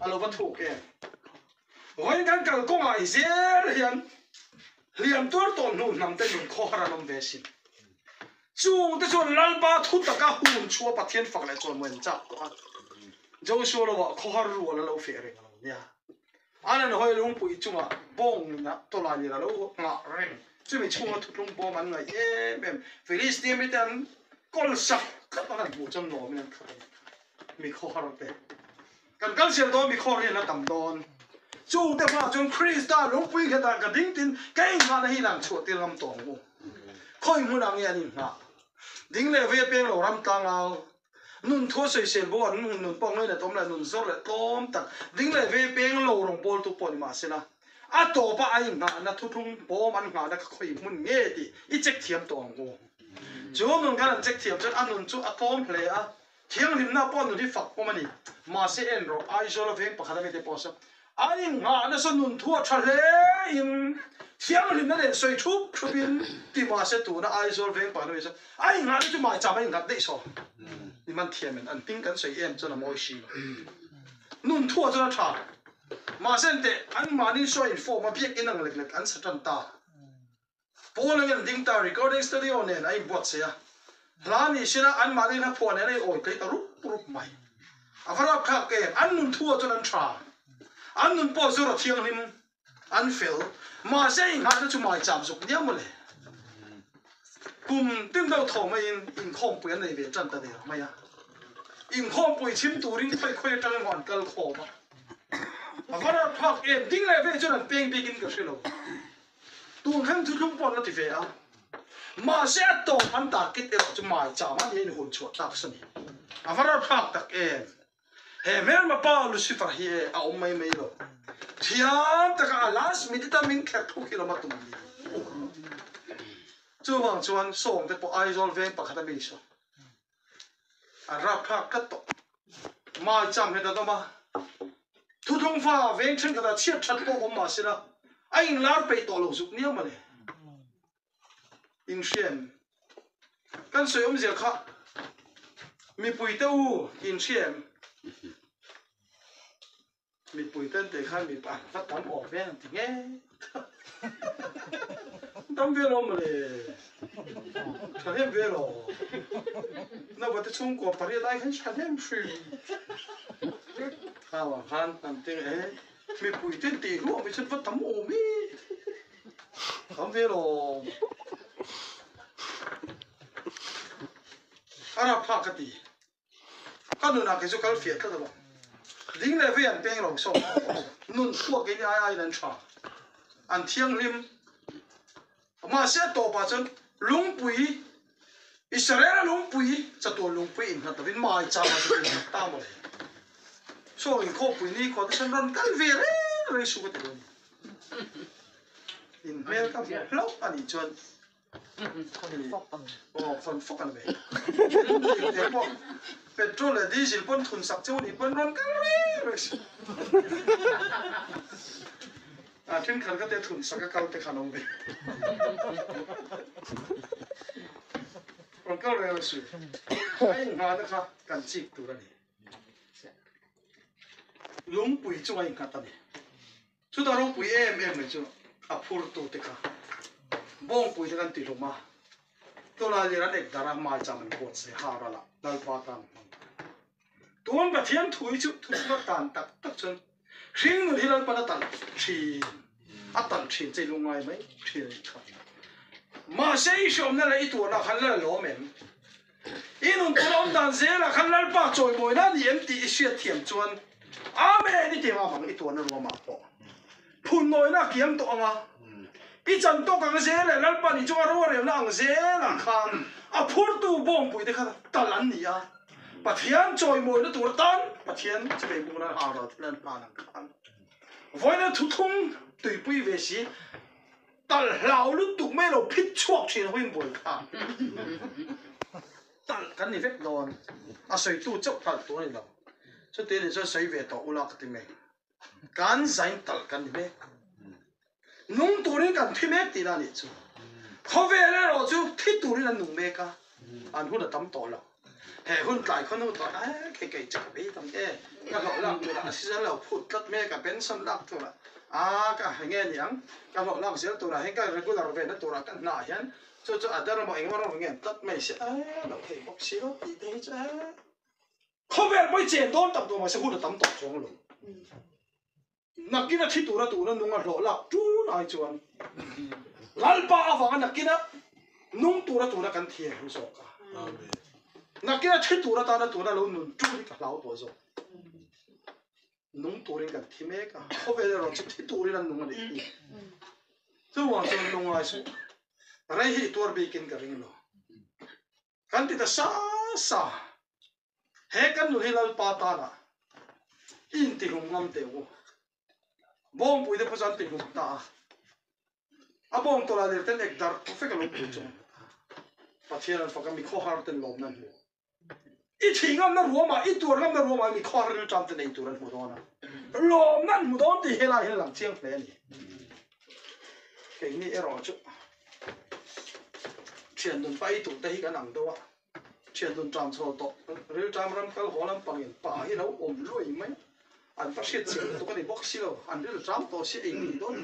A lo va thuk em. Vawiin kan kal kawngah i zel hian hliam tuar tawh hnu hnam te nun khawhar an awm ve sin. Chung te chuan Lalpa thu taka hun chhuah Pathian fak leh chuan mawi an chak tawh a. Joshua lovah khawhar rual a lo feh reng a lo nia. An an hawi lungpui chungah bawng ina tawlailir a lo nghah reng. Chumi chhunga thutlung bawm an ngaih em em. Filistia mite an kawl sak tlat an han hmuh chuan lawmin an khat a ni. Mi khawhar te. Kan kal zel dawn mi khawhar hian a tam dawn. Chungte hmaah chuan Krista lungpui nghetah ka ding tin ka inghahna hi lang chhuah tir ngam tawh ang u. Khawi hmunah nge an inghah? Ding leh vei a peng lo ram tlangau. Nun thu a sawisel bo an hun nun pawh ngainat awm leh nun zawr leh tlawm tak ding leh ve peng lo rawn pawl tu pawh ni mahsela a tawp a a inghahna thuthlung bawm an nghahna kha khawi hmun nge tih i check thiam tawh ang u. Chu nun khan an check thiam chuan a nun chu a tlawm hle a, thianghlimna pawh nun hi fak awm a ni. Mahse en rawh Aizawl a veng pakhat a mi te pawh saw a inghahna saw nun thu a tha hle in thianghlimna nen sawi thup thup in ti mahse tuna Aizawl veng pakhat a mi saw A inngahna chu maicham a innghat daih saw. I man thiam in an hming kan sawi em chuan a mawi si lo. Nun thuah chuan a tha. Mahse an teh anmahni saw in form a biak in ang lek lek an sa tan ta. Pawn ang in an ding ta recording studio nen a inbuatsaih a. Hla ni sila anmahni hla phuah nen a in awi tlei ta rup rup mai. A va rapthlak em. An nun thuah chuan an tha. An nun pawh zura thianghlim. An fel. Mahse inghahna chu maicham zuk nia mawle. Kum tin deuh thaw maiin inkhawmpui an nei ve tan ta der mai a. Inkhawmpui chhim turin khawi khawi atang emaw an kal khawm a. A va rapthlak em, ding leh vei chuan an peng bikin ka hre lo. Tun thleng thuthlung pawh an la ti ve a. Mahse a tawp an target erawh chu maicham a nia inhun chhuah tlak sa ni. A va rapthlak tak em. He hmelma pa Lucifer hi e a awm mai mai lo. Thiam taka a last minute a min kher thu khi lawm a tum ni. Chuvang chuan sawng te pawh Aizawl veng pakhat a mi saw. An rapthlak tlat tawh. Mai cham het an awm a. Thuthlung fa veng thenkhat ah chhiat that pawh awm mahsela a inlar peih tawh lo zuk nia mawle. Inhriam. Kan sawi awmzia kha mipui te u inhriam. Mipui ten te khan mipa an va tam awm ve an ti nge. Tam ve lo mawle. Thahnem ve lo. Naupate chhungkua pariat ai khan thahnem hrim. Kha vang khan an ti e mipui ten tih hluah mai chuan va tam awm e. Tam ve lo. A rap phak ka ti. Ka nunah kei chu kal fiah tlat a lo. Ding leh vei an peng lo sawk nun chhuak in ai aiin an tha an thianghlim. Mahse a tawpah chuan lungpui Israel-a lungpui chatuan lungpui innghat lovin mai changah chuan innghat ta mawle. Saw inkhawmpui nikhua te chuan rawn kal ve reng reng suh ka ti lo a ni. In hmel ka hmuh hlauh a nih chuan Aw khawn fawk an ve. Engte pawh petrol leh diesel pawn thun sak cheu nih pawn rawn kal reng reng si. A thenkhat ka te thun sak a kal te khan awm ve. Rawn kal reng reng si. A inngahna kha kan chik tur a ni. Lungpui chu a innghat a ni. Chutah ropui em em mai chu a phurtu te kha bawngpui te kan ti hlum a, tunah lir an ek darh a maicham an buat se ha ral ah Lalpa tan hmang ta. Tun Pathian thu hi chu thu a tan tak tak chuan hringnun hi Lalpan a talh thin, a talh thin che i lungngai mai thin a nih kha. Mahse i hreawmna leh i tuarna khan lal a lawm em? I nun tur awm dan zelah khan Lalpa chawimawina a ni em tih i hriat thiam chuan Amen i ti ngam ang i tuarna ruamah pawh phunnawina a kiang tawh ang a, i chan tawk ang zel leh Lalpa ni chunga rorelna ang zelah khan a phurtu bawngpui te kha tal an ni a, Pathian chawimawina tur atan Pathian chawei bukna hau ral thil an hman ang khan vawiina thuthlung tuipui ve si. Talh hlau lutuk mai lo phit chhuak thin ho in buai kha talh kan ni vek dawn a sawitu chauh talh tur a ni lo chuti a nih chuan sawi ve tawh ula ka ti mai kan zain talh kan ni mek nung turin kan thi mek tihna a nih chu khawvel erawh chu thi turin an nung mek a an hun a tam tawh lo he hun tlai khaw hnu tawh a kei kei chu ka bei tam e ka hlawh lak turah a season lo phut tlat mek a pension lak turah a ka nge ni ang ka hlawh lak zel turah hian ka regular ve na turah ka hnah hian chu chu a dar emaw engemaw rawng nge tlat mai se a lo thei bawk si lo tih te hi chu e khawvel pawh i chen dawn tak duh mahse hun a tam tawh chuang lo Nakina thi tura tuna nung a hlawh lak tun ai chuan Lalpa avanga nakina nung tura tuna kan thi a hlu zawk a. Nakina thi tura tana tuna lo nun tun hi ka hlau tawh zawk. Nung turin kan thi mek a, khawvel erawh chu thi turin an nung a nih hi. Chuvang chuan nung ai suh. Rei hi i tuar bikin ka ring lo. Kan ti ta sa sa. He kan nun hi Lalpa tana i intihlum ngam teh u. Bawngpui te pawh chu an tihlum ta a. A bawng tawlai lir ten ek darh vek a lo pui chung. Pathian an fak a, mi khawhar ten lawmna an hmu. I thih ngamna ruamah, i tuar ngamna ruamah mi khawhar rilṭam te nei tur an hmu dawn a. Lawmna an hmu dawn tih helai hian a lang chiang hle a ni. Keini erawh chu thian nun pa ei tur te hi kan ang deuh a. Thian nun ṭam chho tawh rilṭam ram kal haw lampangin pa hi lo awm luai mai an va hriat chiah lutuk a ni bawk si lo, an rilṭam tawh si ei ngei dawn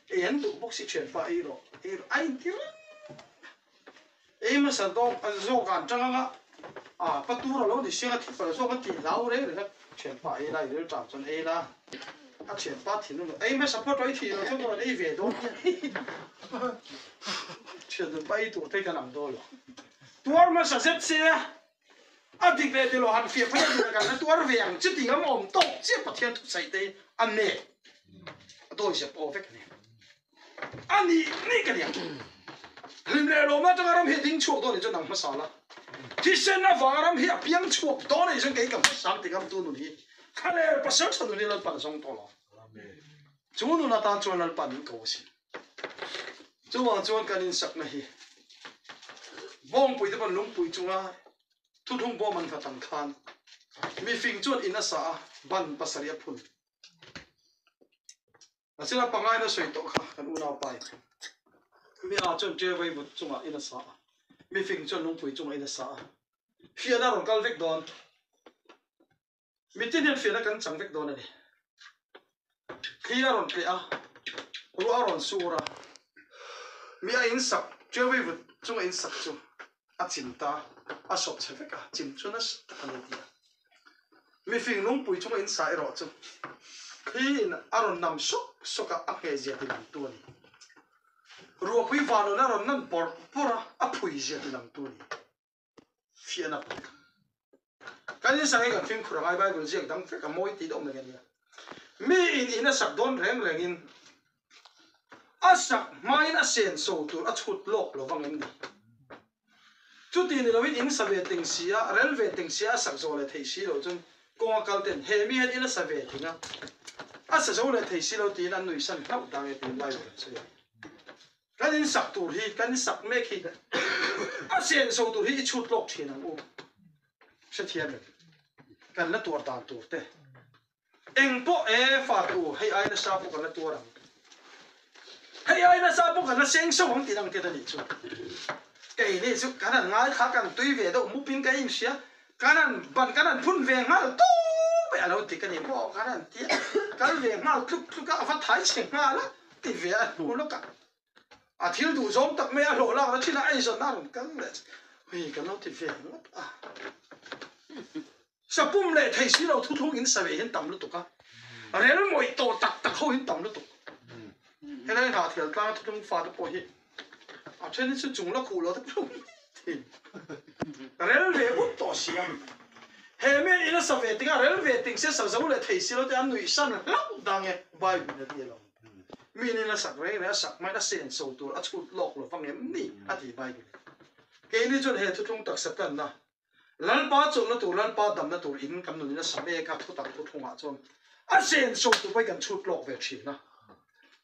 ei an duh bawk si thian pa ei rawh ei rawh a inti reng ei hmasa dawk a zawk an ṭang anga a pa tur a lo ni siang a thi pal zawk an tih hlau reng reng a thian pa ei la i rilṭam chuan ei la a thian pa thinlung lo ei hmasa phawt rawh i thih loh chuan ka rawn ei ve dawn thian nun pa ei tur te hi kan ang dawn lo. Tuar hmasa zet se a dik leh dilo han fiah phei a duh kan la tuar ve ang chuti ngam awm tawk chiah Pathian thusaih te hi a nek a dawi zep aw vek a ni. A nih nih ka nia. Hlim leh lawm atanga ram hi a ding chhuak dawn nih chuan nang hmasa la. Thisen avanga ram hi a piang chhuak dawn nih chuan kei ka hmasang ti ngam tu nun hi Thlalel pasal tha nun hi Lalpan a zawng tawh lo. Chu nun atan chuan Lalpan min ko asin. Chuvang chuan kan insakna hi bawngpui te pawn lungpui chunga thuthlung bawm an nghat ang khan mifing chuan in a sa a, ban pasarih a phun. Mahsela pangaina sawi tawh kha kan unaupa in mi a chuan ṭe vaivut chungah in a sa a, mifing chuan lungpui chungah in a sa a, fiahna a rawn kal vek dawn. Mitin hian fiahna kan chang vek dawn a ni. Thli a rawn tleh a, ruah a rawn sur a, mi a insak, ṭiauvei vut chunga insak chu a chim ta, a sawp chhe vek a, chim chu nasa tak a ni ti a. Mifing lungpui chunga insa erawh chu thli in a rawn nam sawk sawk a, a ngheh zia ti langtu a ni. Ruahpui vanawn a rawn nan bawrh bawrh a, a phui zia ti langtu a ni. Fiahna pawh. Kan. Kan in sak hi kan fimkhur a ngai Bible ziak dang vek a mawi tih deuh mai a nia. Mi in in a sak dawn reng rengin a sak hmain a senso tur a chhut lawk lo vang em ni? Chuti ni loin in sa ve ting si a, rel ve ting si a, a sak zawh leh thei si lo chuan kawng a kal ten he mi hian in a sa ve ting a, a sa zo leh thei si lo tiin an nuihsan hlauh dang e tiin Bible an sawi a. Kan in sak tur hi, kan in sak mek hi a senso tur hi i chhut lawk thin ang u. Hrethiam em? Kan la tuar dan tur te. Eng pawh e fa tu, hei ai nasa pawh kan la tuar ang. Hei ai nasa pawh kan la seng so ang tih ang tet a nih chu. Kei ni chu kan han ngai kha kan tui ve deuh mupin ka inhria, kan han ban kan han phun ve nghal tawp e a lo ti ka ni maw kan han tia kal ve nghal tluk tluk a, a va thai chhe nghal a ti ve a hnu lawk a. A thil duh zawng tak mai a hlawh lak na thin a, eizawn a rawn kal leh hei kan lo ti ve ngawt a. Sapum leh thei si lo thuthlung in sa ve hian tam lutuk a, rel mawih tawh tak tak ho hian tam lutuk. Helai Hnahthel tlanga thuthlung fate pawh hi a then hi chu chung la khuh lo te pawh mai thei. Rel ve ut tawh si a. He mi in a sa ve ting a, rel ve ting se sa zo leh thei si lo te an nuih san hlauh dang e, Bible in a ti alawm. Mi in a sak reng reng a sak mai a senso tur a chhut lawk lo vang em ni a ti Bible in. Keini chuan he thuthlung taksa tlanna Lalpa chawlhna tur, Lalpa damna tur in kan nunin a sa mek a, thutak thuthlungah chuan a senso tur pawhin kan chhut lawk ve thin a.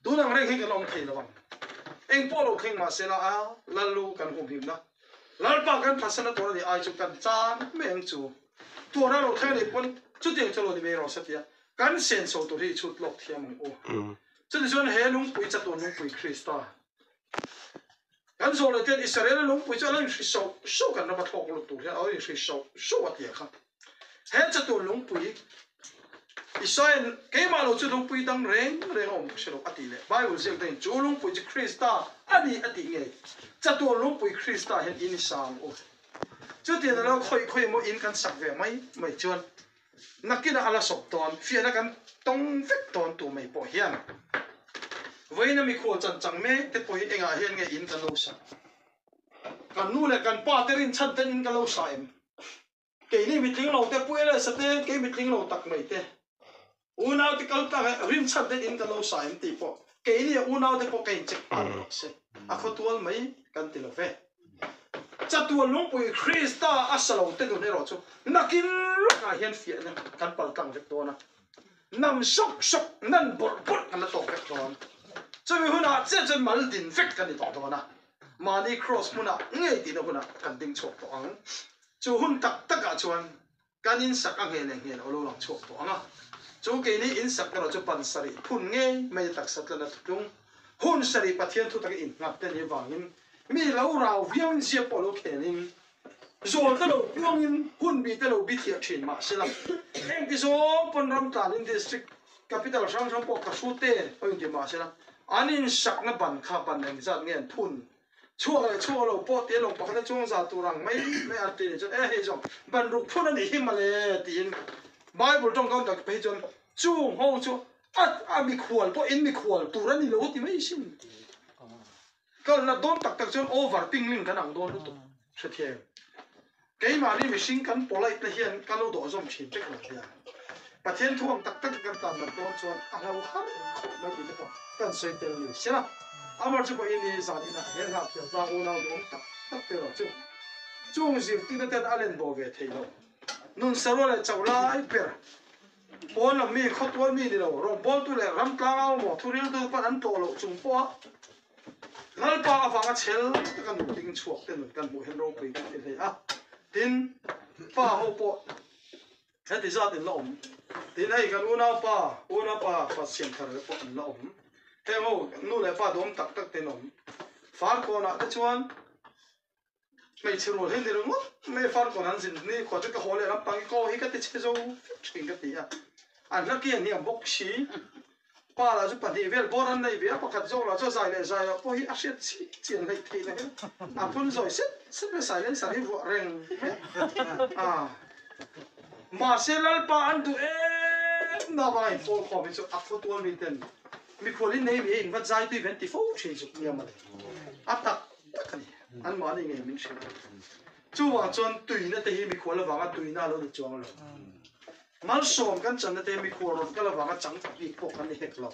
Tun ang reng hi kan awm thei lo ang. Eng pawh lo thleng mahse la a Lallu kan humhimna, Lalpa kan phasanna tur a nih ai chu kan chan mai ang chu. Tuarna lo thleng a nih pawn chutiang chu lo ni mai rawh se tia kan senso tur hi i chhut lawk thiam ang u. Chutichuan he lungpui chatuan lungpui Krista Kan zawh leh ten Israel-a lungpui chu a lo inhri soh soh kan ram a thlawk lut tur hian a lo inhri soh soh a ti a kha. He chatuan lungpui Isaiah-in keimah lo chu lungpui dang reng reng a awm ka hre lo a tih leh Bible ziak dangin chu lungpui chu Krista a ni a tih ngei. Chatuan lungpui Krista hian in i sang u. Chutiang alo khawih khawih emaw in kan sak ve mai mai chuan Nakinah a la sawp dawn, fiahna kan tawng vek dawn tu mai pawh hian vawiin a mikhual chan chang mek te pawh hi engah hian nge in kan lo sa? Kan nu leh kan pa te rinchhan ten in ka lo sa em? Keini mitling lo te Pu Elias-a te, kei mitling lo tak mai te, unau te kal tlak e rinchhan ten in ka lo sa em tih pawh keini a unau te pawh ka incheck nghal rawh se, a khawtual mai kan ti lo ve. Chatuan lungpui Krista a sa lo te nun erawh chu nakin lawkah hian fiahna kan pal tlang vek dawn a, nam sawk sawk, nan bawrh bawrh kan la tawk vek dawn. Chumi hunah chiah chuan mal din vek kan ni tawh dawn a, mahni kraws hmunah ngei tihna hunah kan ding chhuak tawh ang. Chu hun tak takah chuan kan insak a nge leh nge lo lo lang chhuak tawh ang a, chu keini insak erawh chu pan sarih phun ngei mai a taksa tlan a thutlung hun sarih Pathian thu taka innghat te ni vangin mi lo rau viauin ziak pawh lo khelin zawl te lo puangin hun bi te lo bi thliah thin mahsela engti zawng pawn ram tlanin district capital hrang hrang pawh ka hru te pawh inti mahsela an insakna ban kha ban engzat nge an phun Chhuak leh chhuak lo pawh tia lo pakhat a chuang za tur ang mai mai a ti nih chuan e hei zawng ban ruk phun a nih hi mawle tiin Bible tawngkam tak phei chuan chung ho chu a a mikhual pawh in mikhual tur a ni lo ti mai sin kalna dawn tak tak chuan over tingling kan ang dawn lutuk hrethiam Keimahni mihring kan polite na hian ka lo dawh zawm thin vek lo hian Pathian thu ang tak tak kan tan lat dawn chuan a hlo har khawp mai tih te pawh kan sawi tel ni sela. Amar chu pawhin i zan inah he hla thiam tlang unau duhawm tak tak te erawh chu chung zirtirna ten a len bo ve thei lo. Nun sarua leh chauh lai ber pawn lam mi khawtual mi ni lo rawngbawltu leh ram tlangau maw thuriltu pawn an tlawh loh chung pawha Lalpa avanga chhel taka nun ding chhuak te nun kan hmuh hian ropui kan ti hle a, tin pa ho pawh heti zat in la awm, tin hei kan unaupa, unaupa pa siamthar te pawh an la awm, heng ho nu leh pa duhawm tak tak te an awm, Farkawnah te chuan hmeichhe rual hi ni ringawt mai Farkawn an zin ni khua chu ka haw leh lampang hi kaw hi ka ti chhe zo vek thin ka ti a, an hla kian hi a bawk si. Pa lah chu pahnih vel bawr an nei ve a, pakhat zawk lah chu a zai leh zai loh pawh hi a hriat chih chian hleih theih lo hian a phun zawi sep sep mai silencer hi vuah reng mai a. Mahse Lalpa an duh em na vanga in pawl khawm hi chu a khawtual mi ten mikhual in nei mi in va zai tui ve an ti fo thin zuk nia mawle. A tak tak a ni, anmahni ngei min hrilh. Chuvang chuan tuina te hi mikhual avanga tuina a lo ni chuang lo. Malsawm kan channa te mikhual rawn kal avanga chang ta bik pawh kan ni hek lo.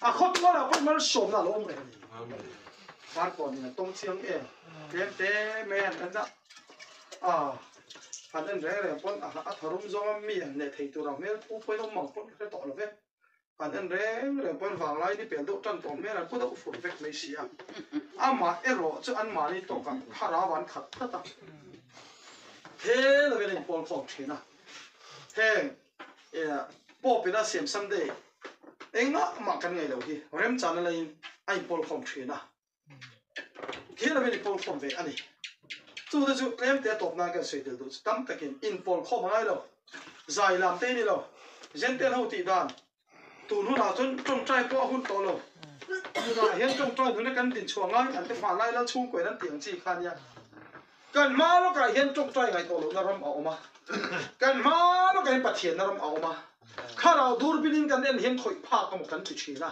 A khawtualah pawh malsawmna a lo awm reng a ni. Farkawn in a tawng chiang em? Tlem te mai han en a, a han en reng reng pawn a tharum zawnga mi han hneh thei tur ang hmel phu pawhin awm ang pawn ka hre tawh lo ve. Han en reng reng pawn vanglai ni pel deuh tan tawh hmel an pu deuh fur vek mai si a. Amah erawh chu anmahni tawkah thlarau an khat tlat a. He lovin a inpawl khawm thin a. Heng Pope ina siam Sunday engmah mah kan ngaih loh hi remchana laiin a inpawl khawm thin a. He lovin inpawl khawm ve a ni. Chu te chu tlem te tawp nan kan sawi tel duh chu tam takin inpawl khawm a ngai lo. Zai lam te ni lo. Zentel ho tih dan tun hunah chuan tawngtai pawh a hun tawh lo. Tunah hian tawngtai nuna kan din chhuah ngai an te hma lai lal chhungkuain an tih ang chi kha nia. Kan hma lawkah hian tawngtai ngaih tawh lohna ram a awm a. Kan hma lawkah hian Pathianna ram a awm a. Thlarau durbinin kan en hian khawih phak emaw kan ti thin a,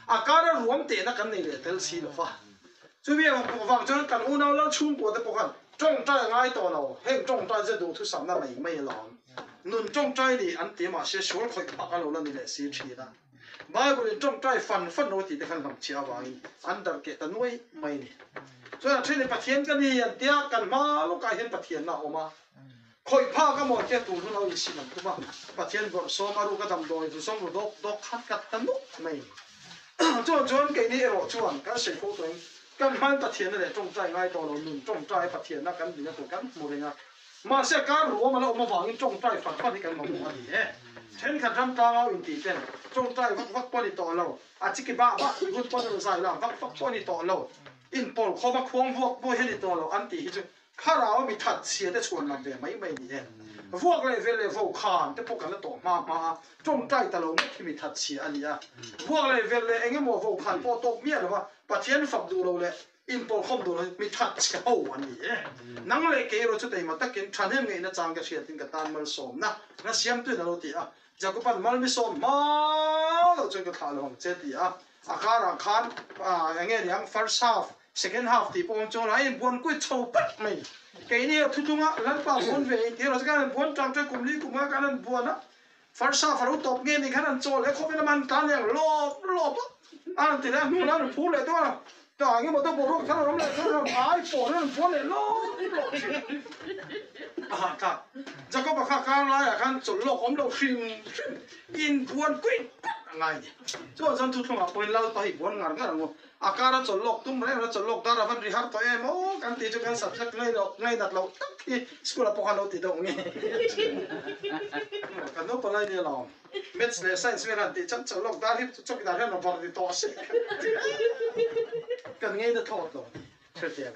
a kara ruam tehna kan nei leh tel si lo va. Chumi avang chuan kan unau lal chhungkua te pawh khan tawngtai a ngai tawh lo, heng tawngtai chu duhthusamna mai mai alawm. Nun tawngtai ni an ti mahse sual khawih phak a lo la ni leh si thin a. Bible in tawngtai fan fan ro tih te khan hlawmchhiah avangin an darh keh ta nuai mai a ni. Chuan a then in Pathian ka ni an tia kan hma lawkah hian Pathianna a awm a. Khawih phak a mawi te tur hun a insim an tum a, Pathian bawrhsawm a ruk a damdawi zu zawng ru dawk dawk khat kat ta nuk mai. Chuan chuan keini erawh chuan kan sawi fo tawhin kan hmain Pathianna leh tawngtai ngai tawh lo nun tawngtai Pathianna kan dina tur kan hmu reng a, mahse kar ruam a la awm avangin tawngtai fan fan hi kan mamawh a ni e. Thenkhat ram tlangau intih ten tawngtai vak vak pawh a ni tawh lo, a chiki bah bah tih hun pawh a ni lo, zai lam vak vak pawh a ni tawh lo, inpawl khawma khuang vuak pawh hi a ni tawh lo an tih hi chu Thlarau mi that chhia te chhuan lam ve mai mai ni e. Vuak leh vel leh vo khan te pawh kan la tawh hma hma a, tawngtai ta lo ngawt hi mi that chhia a ni a. Vuak leh vel leh eng emaw vo khan pawh tawk miah lo va, Pathian fak duh lo leh inpawlkhawm duh lo hi mi that chhe ho an ni e. Nang leh kei erawh chu teima takin thahnem ngeihna chang ka hriatin ka tan malsawmna na siamtuin a lo ti a. Jakoban mal mi sawm hma loh chuan ka thlah lo ang che ti a, a karah khan eng nge niang first half Second half tih pawh awm chuan a inbuan kuit chho pek mai. Keini a thutlunga Lalpa buan ve in tih erawh chu kan han buan tang ṭe kum li kum nga kan han buan a, first half a lo tawp nge ni khan an chawl leh khawp in a man tan leh ang lawp lawp a, a han ti leh a hnu lan an phur leh dawn a, tah eng emaw te boruak thar a awm leh chuan an ai pawh an buan leh lawp lawp thin. A hahthlak. Jacob-a kha kar laiah khan chawlh lawk awm lo hrim hrim inbuan kuit pek a ngai a ni. Chuan chuan thuthlungah pawhin Lalpa hi buan ngar ngar ang u. A kar a chawlh lawk tum reng a chawlh lawk dar a van ri har tawh em aw kan tih chu kan subject ngai loh ngai nat loh tak hi school ah pawh khan lo ti deuh nge kan naupang lai nia lawm maths leh science vel han tih chuan chawlh lawk dar hi chawkidar hian a var ni tawh se kan ngei na thlawt lo hrethiam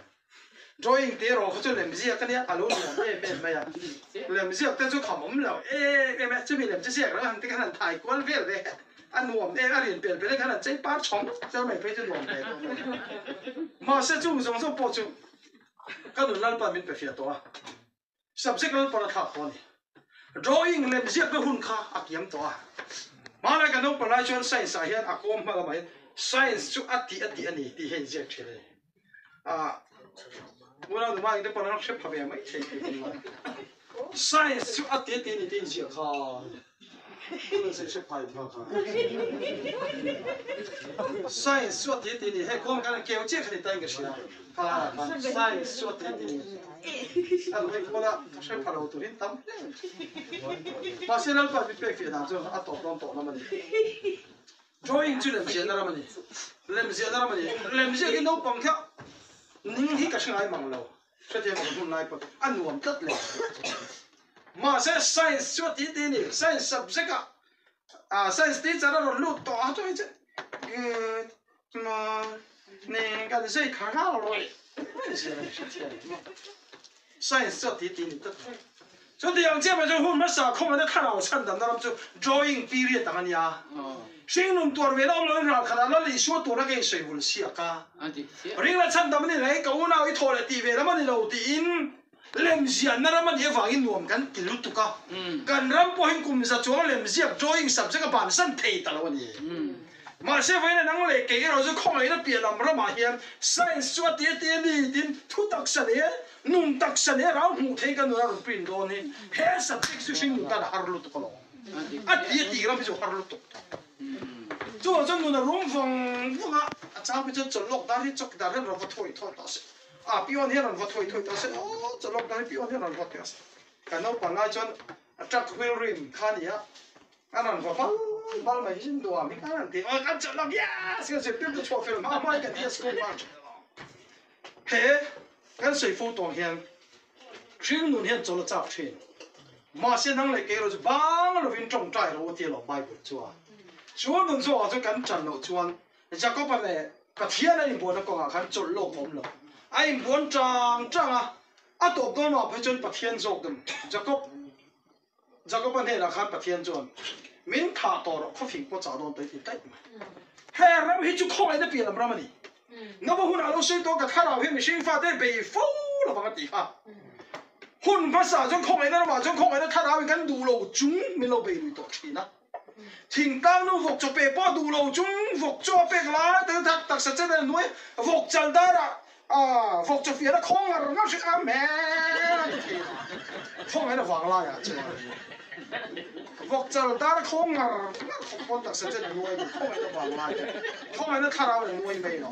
drawing te erawh kha chu lemziak a nia a lo nuam em em mai a lemziak te chu kham awm lo em em a chumi lem chu ziak reng a han ti khan han thai kual vel ve a nuam em a rian pel pel in khan han chei par chhawng cheu mai phei chu nuam ve tawh mai mahse chung zawng zawng pawh chu ka nun lalpa min pe fiah tawh a subject lalpa a thlak tawh a ni drawing lemziak na hun kha a kiam tawh a hmanlai kan naupang lai chuan science ah hian a kawm hma lamah hian science chu a tih a tih a ni tih hian inziak thin a ni ah unau numa eng te pawh an hre pha ve mai thei tih kan lai science chu a tih a tih a ni tih inziak kha Science chu a ti ti ni hei kawng kan keu chiah kha ni ta in ka hria kha science chu a ti ti ni an hei kawla ka hre pha lo turin tam hle mahse lalpa mi pek fiah dan chu a tawp dawn tawh lam a ni drawing chu lemziahna ram a ni lemziahna ram a ni lemziak hi naupang kha ning hi ka hre ngai mang lo Hrethiam ang hun lai pawh a nuam tlat le. Mahse science chu a ti ti a ni. Science subject ah ah science teacher a rawn lut tawh a chuan chu good morning kan zai kha nghal rawih Science chu a ti ti a ni tlat le. Chutiang chiah mai chuan hun hmasa khawngaihna thlarau chhandamna ram chu drawing period ang a nia. Hringnun tuar vela awm loin ral khatah Lal Isua tura ka insawi vul siak a. Ringla chhandam a ni leh ka unau i thaw leh tih ve lam a ni lo tiin lemziahna ram a nih avangin nuam kan ti lutuk a. Kan ram pawhin kum za chuang lemziak drawing subject a bansan thei ta lo a ni. Mahse vawiin nang leh kei erawh chu khawngaihna piah lam ramah hian science chu a ti a ti a ni tiin thu taksa nei e. Nun taksa leh rau hmuh theih ka nun a rawn print dawn hi he subject chu hring nun tan a har lutuk alawm. A ti a tih ram hi chu har lutuk tawh. Chuvang chuan nun a rum vawng vawng a, a chang phei chuan chawlh lawk dar hi chawkidar hian rawn va thawi thawi tawh se, a peon hian rawn va thawi thawi tawh se, aw chawlh lawk dar hi peon hian rawn va thawi se. Kan naupang lai chuan a truck wheel rim kha a ni a, a rawn va bal bal mai hi nuam hi khan an ti a, kan chawlh lawk yes kan zirtirtu chhuah fel hma hma hi kan tia school hma thin alawm. He kan sawi fo tawng hian hring nun hian chawl a chak thin. Mahse nang leh kei erawh chu bang lovin tawngtai rawh u tia lo Bible chuan. Chu nun zawhah chuan kan tan loh chuan Jakob-a leh Pathian a inbuanna kawngah khan chawlh lawk a awm lo. A inbuan tang tang a, a tawp dawn mah phei chuan Pathian zawk dam Jakob Jakob-a hnenah khan Pathian chuan, Min thah tawh rawh, khawfing pawh chah dawn tawh i ti daih mai. He ram hi chu khawngaihna pian lam ram a ni. Nova hunah lo sawi tawh ka thlarau hi mihring fate bei fo lovang a ti kha. Hun hmasa chuan khawngaihna ramah chuan khawngaihna thlarau in kan duh lo chung min lo bei lui tawh thin a. Thingtlang nu vawk chaw pe pawh duh lo chung vawk chaw a pek lai te tak taksa chen a hnuai vawk chal darah ah vawk chaw fian a khawng ngar ngar hrik a hmel a ti thei a khawng hian a vang laiah chuan vawk chal dar a khawng ngar ngar khawp pawn taksa chen a hnuai duh khawng hian a vang lai te khawng hian a thlarau in a hnuai mai lo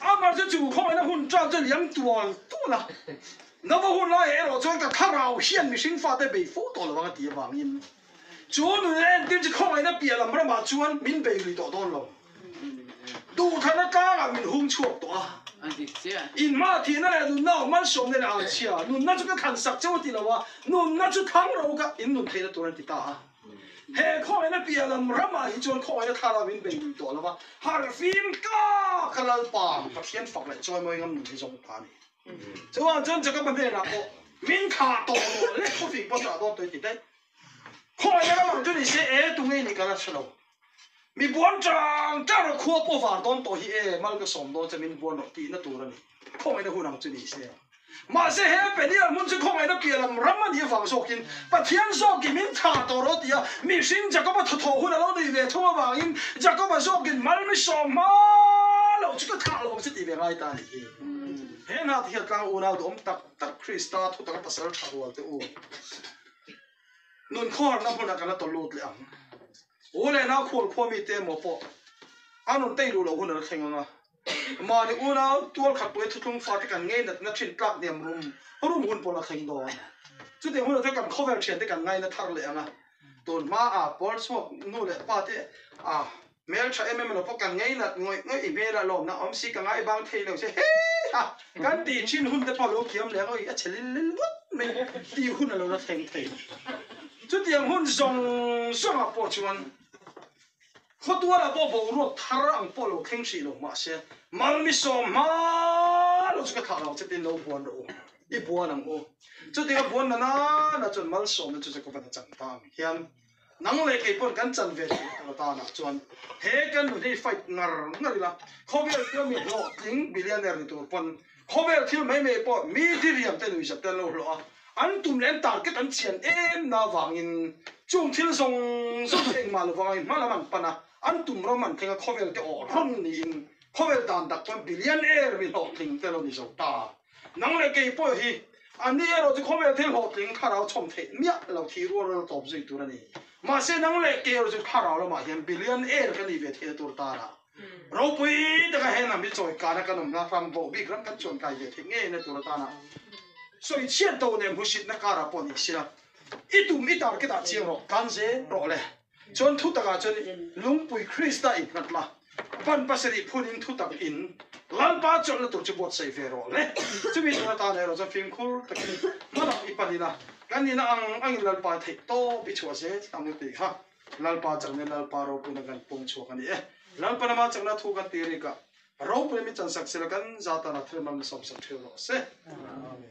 amah chu chu khawng hian a hun tan chu liam tual tual a Nova hun laiah erawh chuan ka thlarau hian mihring fate bei fo tawh lo ang a ti avangin chu nun entir chu khawngaihna piah lam ramah chuan min bei lui tawh dawn lo. Duhthana tlangah min hung chhuak tawh a. Inhma thihna leh nunna awm malsawmna leh ang chhia nunna chu ka thlan sak cheu a ti lo a, nunna chu thang ro ka in nun theihna tur an ti ta a. He khawngaihna piah lam ramah hi chuan khawngaihna thlarau min bei lui tawh lo a, harhfim tlak a Lalpa Pathian fak leh chawimawi ngam nun hi zawng ta a ni. Chuan chuan Jacob-a hnenah pawh, Min thlah tawh rawh le, khawfing pawh chah dawn tawh i ti daih. Khawngaihna ram ang chu ni se, e, tunge i nih ka la hre lo. Mi buan chang chang rawh, khua pawh var dawn tawh hi e, mal ka sawm dawn che, min buan rawh tihna tur a ni. Khawngaihna hun ang chu ni se. Mahse he Peniel hmun chu khawngaihna piah lam ram a nih avang zawkin Pathian zawkin min thlah tawh rawh tia mihring Jacob-a thawthawh hun a lo nei ve thung avangin Jacob-a zawkin mal mi sawm hma loh chu ka thlah lo ang che tih ve ngai ta a nih hi. He hna te hian tlang unau duhawm tak tak Krista thu taka pasal tha rual te u. Nun khawharna hmunah kan la tawlh lut leh ang. U leh nau khual khua mite emaw pawh a nun tei luh loh hun a la thleng ang a. Mahni unau tual khat pui thuthlung fate kan ngei natna thin tlak hniam rum rum hun pawh la thleng dawn. Chutiang hunah chuan kan khawvel thiante kan ngaina thar leh ang a. Tun hmaah pawl chhuak nu leh pa te a Hmel tha em em lo pawh kan ngei nat ngawih ngawih i hmel a lawmna awm si ka ngai bang thei lo che hei ha kan tih thin hun te pawh lo kiam leh oi a chhe lil lil ngawt mai tih hun a lo la thleng thei. Chutiang hun zawng zawng ah pawh chuan khawtual ah pawh boruak thar ang pawh lo thleng hrih lo mahse malmi sawm hma lo chu ka thlah lo che tin lo buan rawh u i buan ang u. Chutiang a buan na na na chuan malsawmna chu Jacob-an a chang ta ang hian Nang leh kei pawn kan chan ve thei tur atanah chuan he kan nun hi fight ngar ngar ila, khawvel thil mi hlawhtling billionaire ni tur pawn khawvel thil mai mai pawh mi diriam te nuihzat te an lo hlawh a, an tum leh an target an chian em na vangin chung thil zawng zawng chu engmah lo vangin hma lam an pan a, an tum ram an thleng a khawvel te awh rawn niin khawvel dan dak chuan billionaire mi hlawhtling te lo ni zo ta. Nang leh kei pawh hi a ni erawh chu khawvel thil hlawhtling thlarau chhawm theih miah lo thih rual rual tawp zui tur a ni. Mahse nang leh kei erawh chu thlarau lamah hian billion air ka nih ve theihna tur tana ropui taka he hnam hi chawi kana kan awmna ram vawh bik ram kan chuan kai ve theih ngei na tur atana sawi chhiat do leh hmuhsitna karah pawh ni sila i tum i target ah chiang rawh tlan zel rawh le. Chuan thutak ah chuan lungpui Krista in nghat la, ban pasarih phun in thutak in Lalpa chawlhna tur chu buatsaih ve rawh le. Chumi tur atan erawh chuan fimkhur takin hmalam i pan ila, kan nihna ang angin Lalpa theih tawp i chhuah zel ang u tih kha Lalpa chakna Lalpa ropuina kan pawng chhuak a ni e. Lalpa lama chakna thu kan ti rik a, ropuina mi chansak sela kan za tana thil mal mi sawmsak theu rawh se. Amen.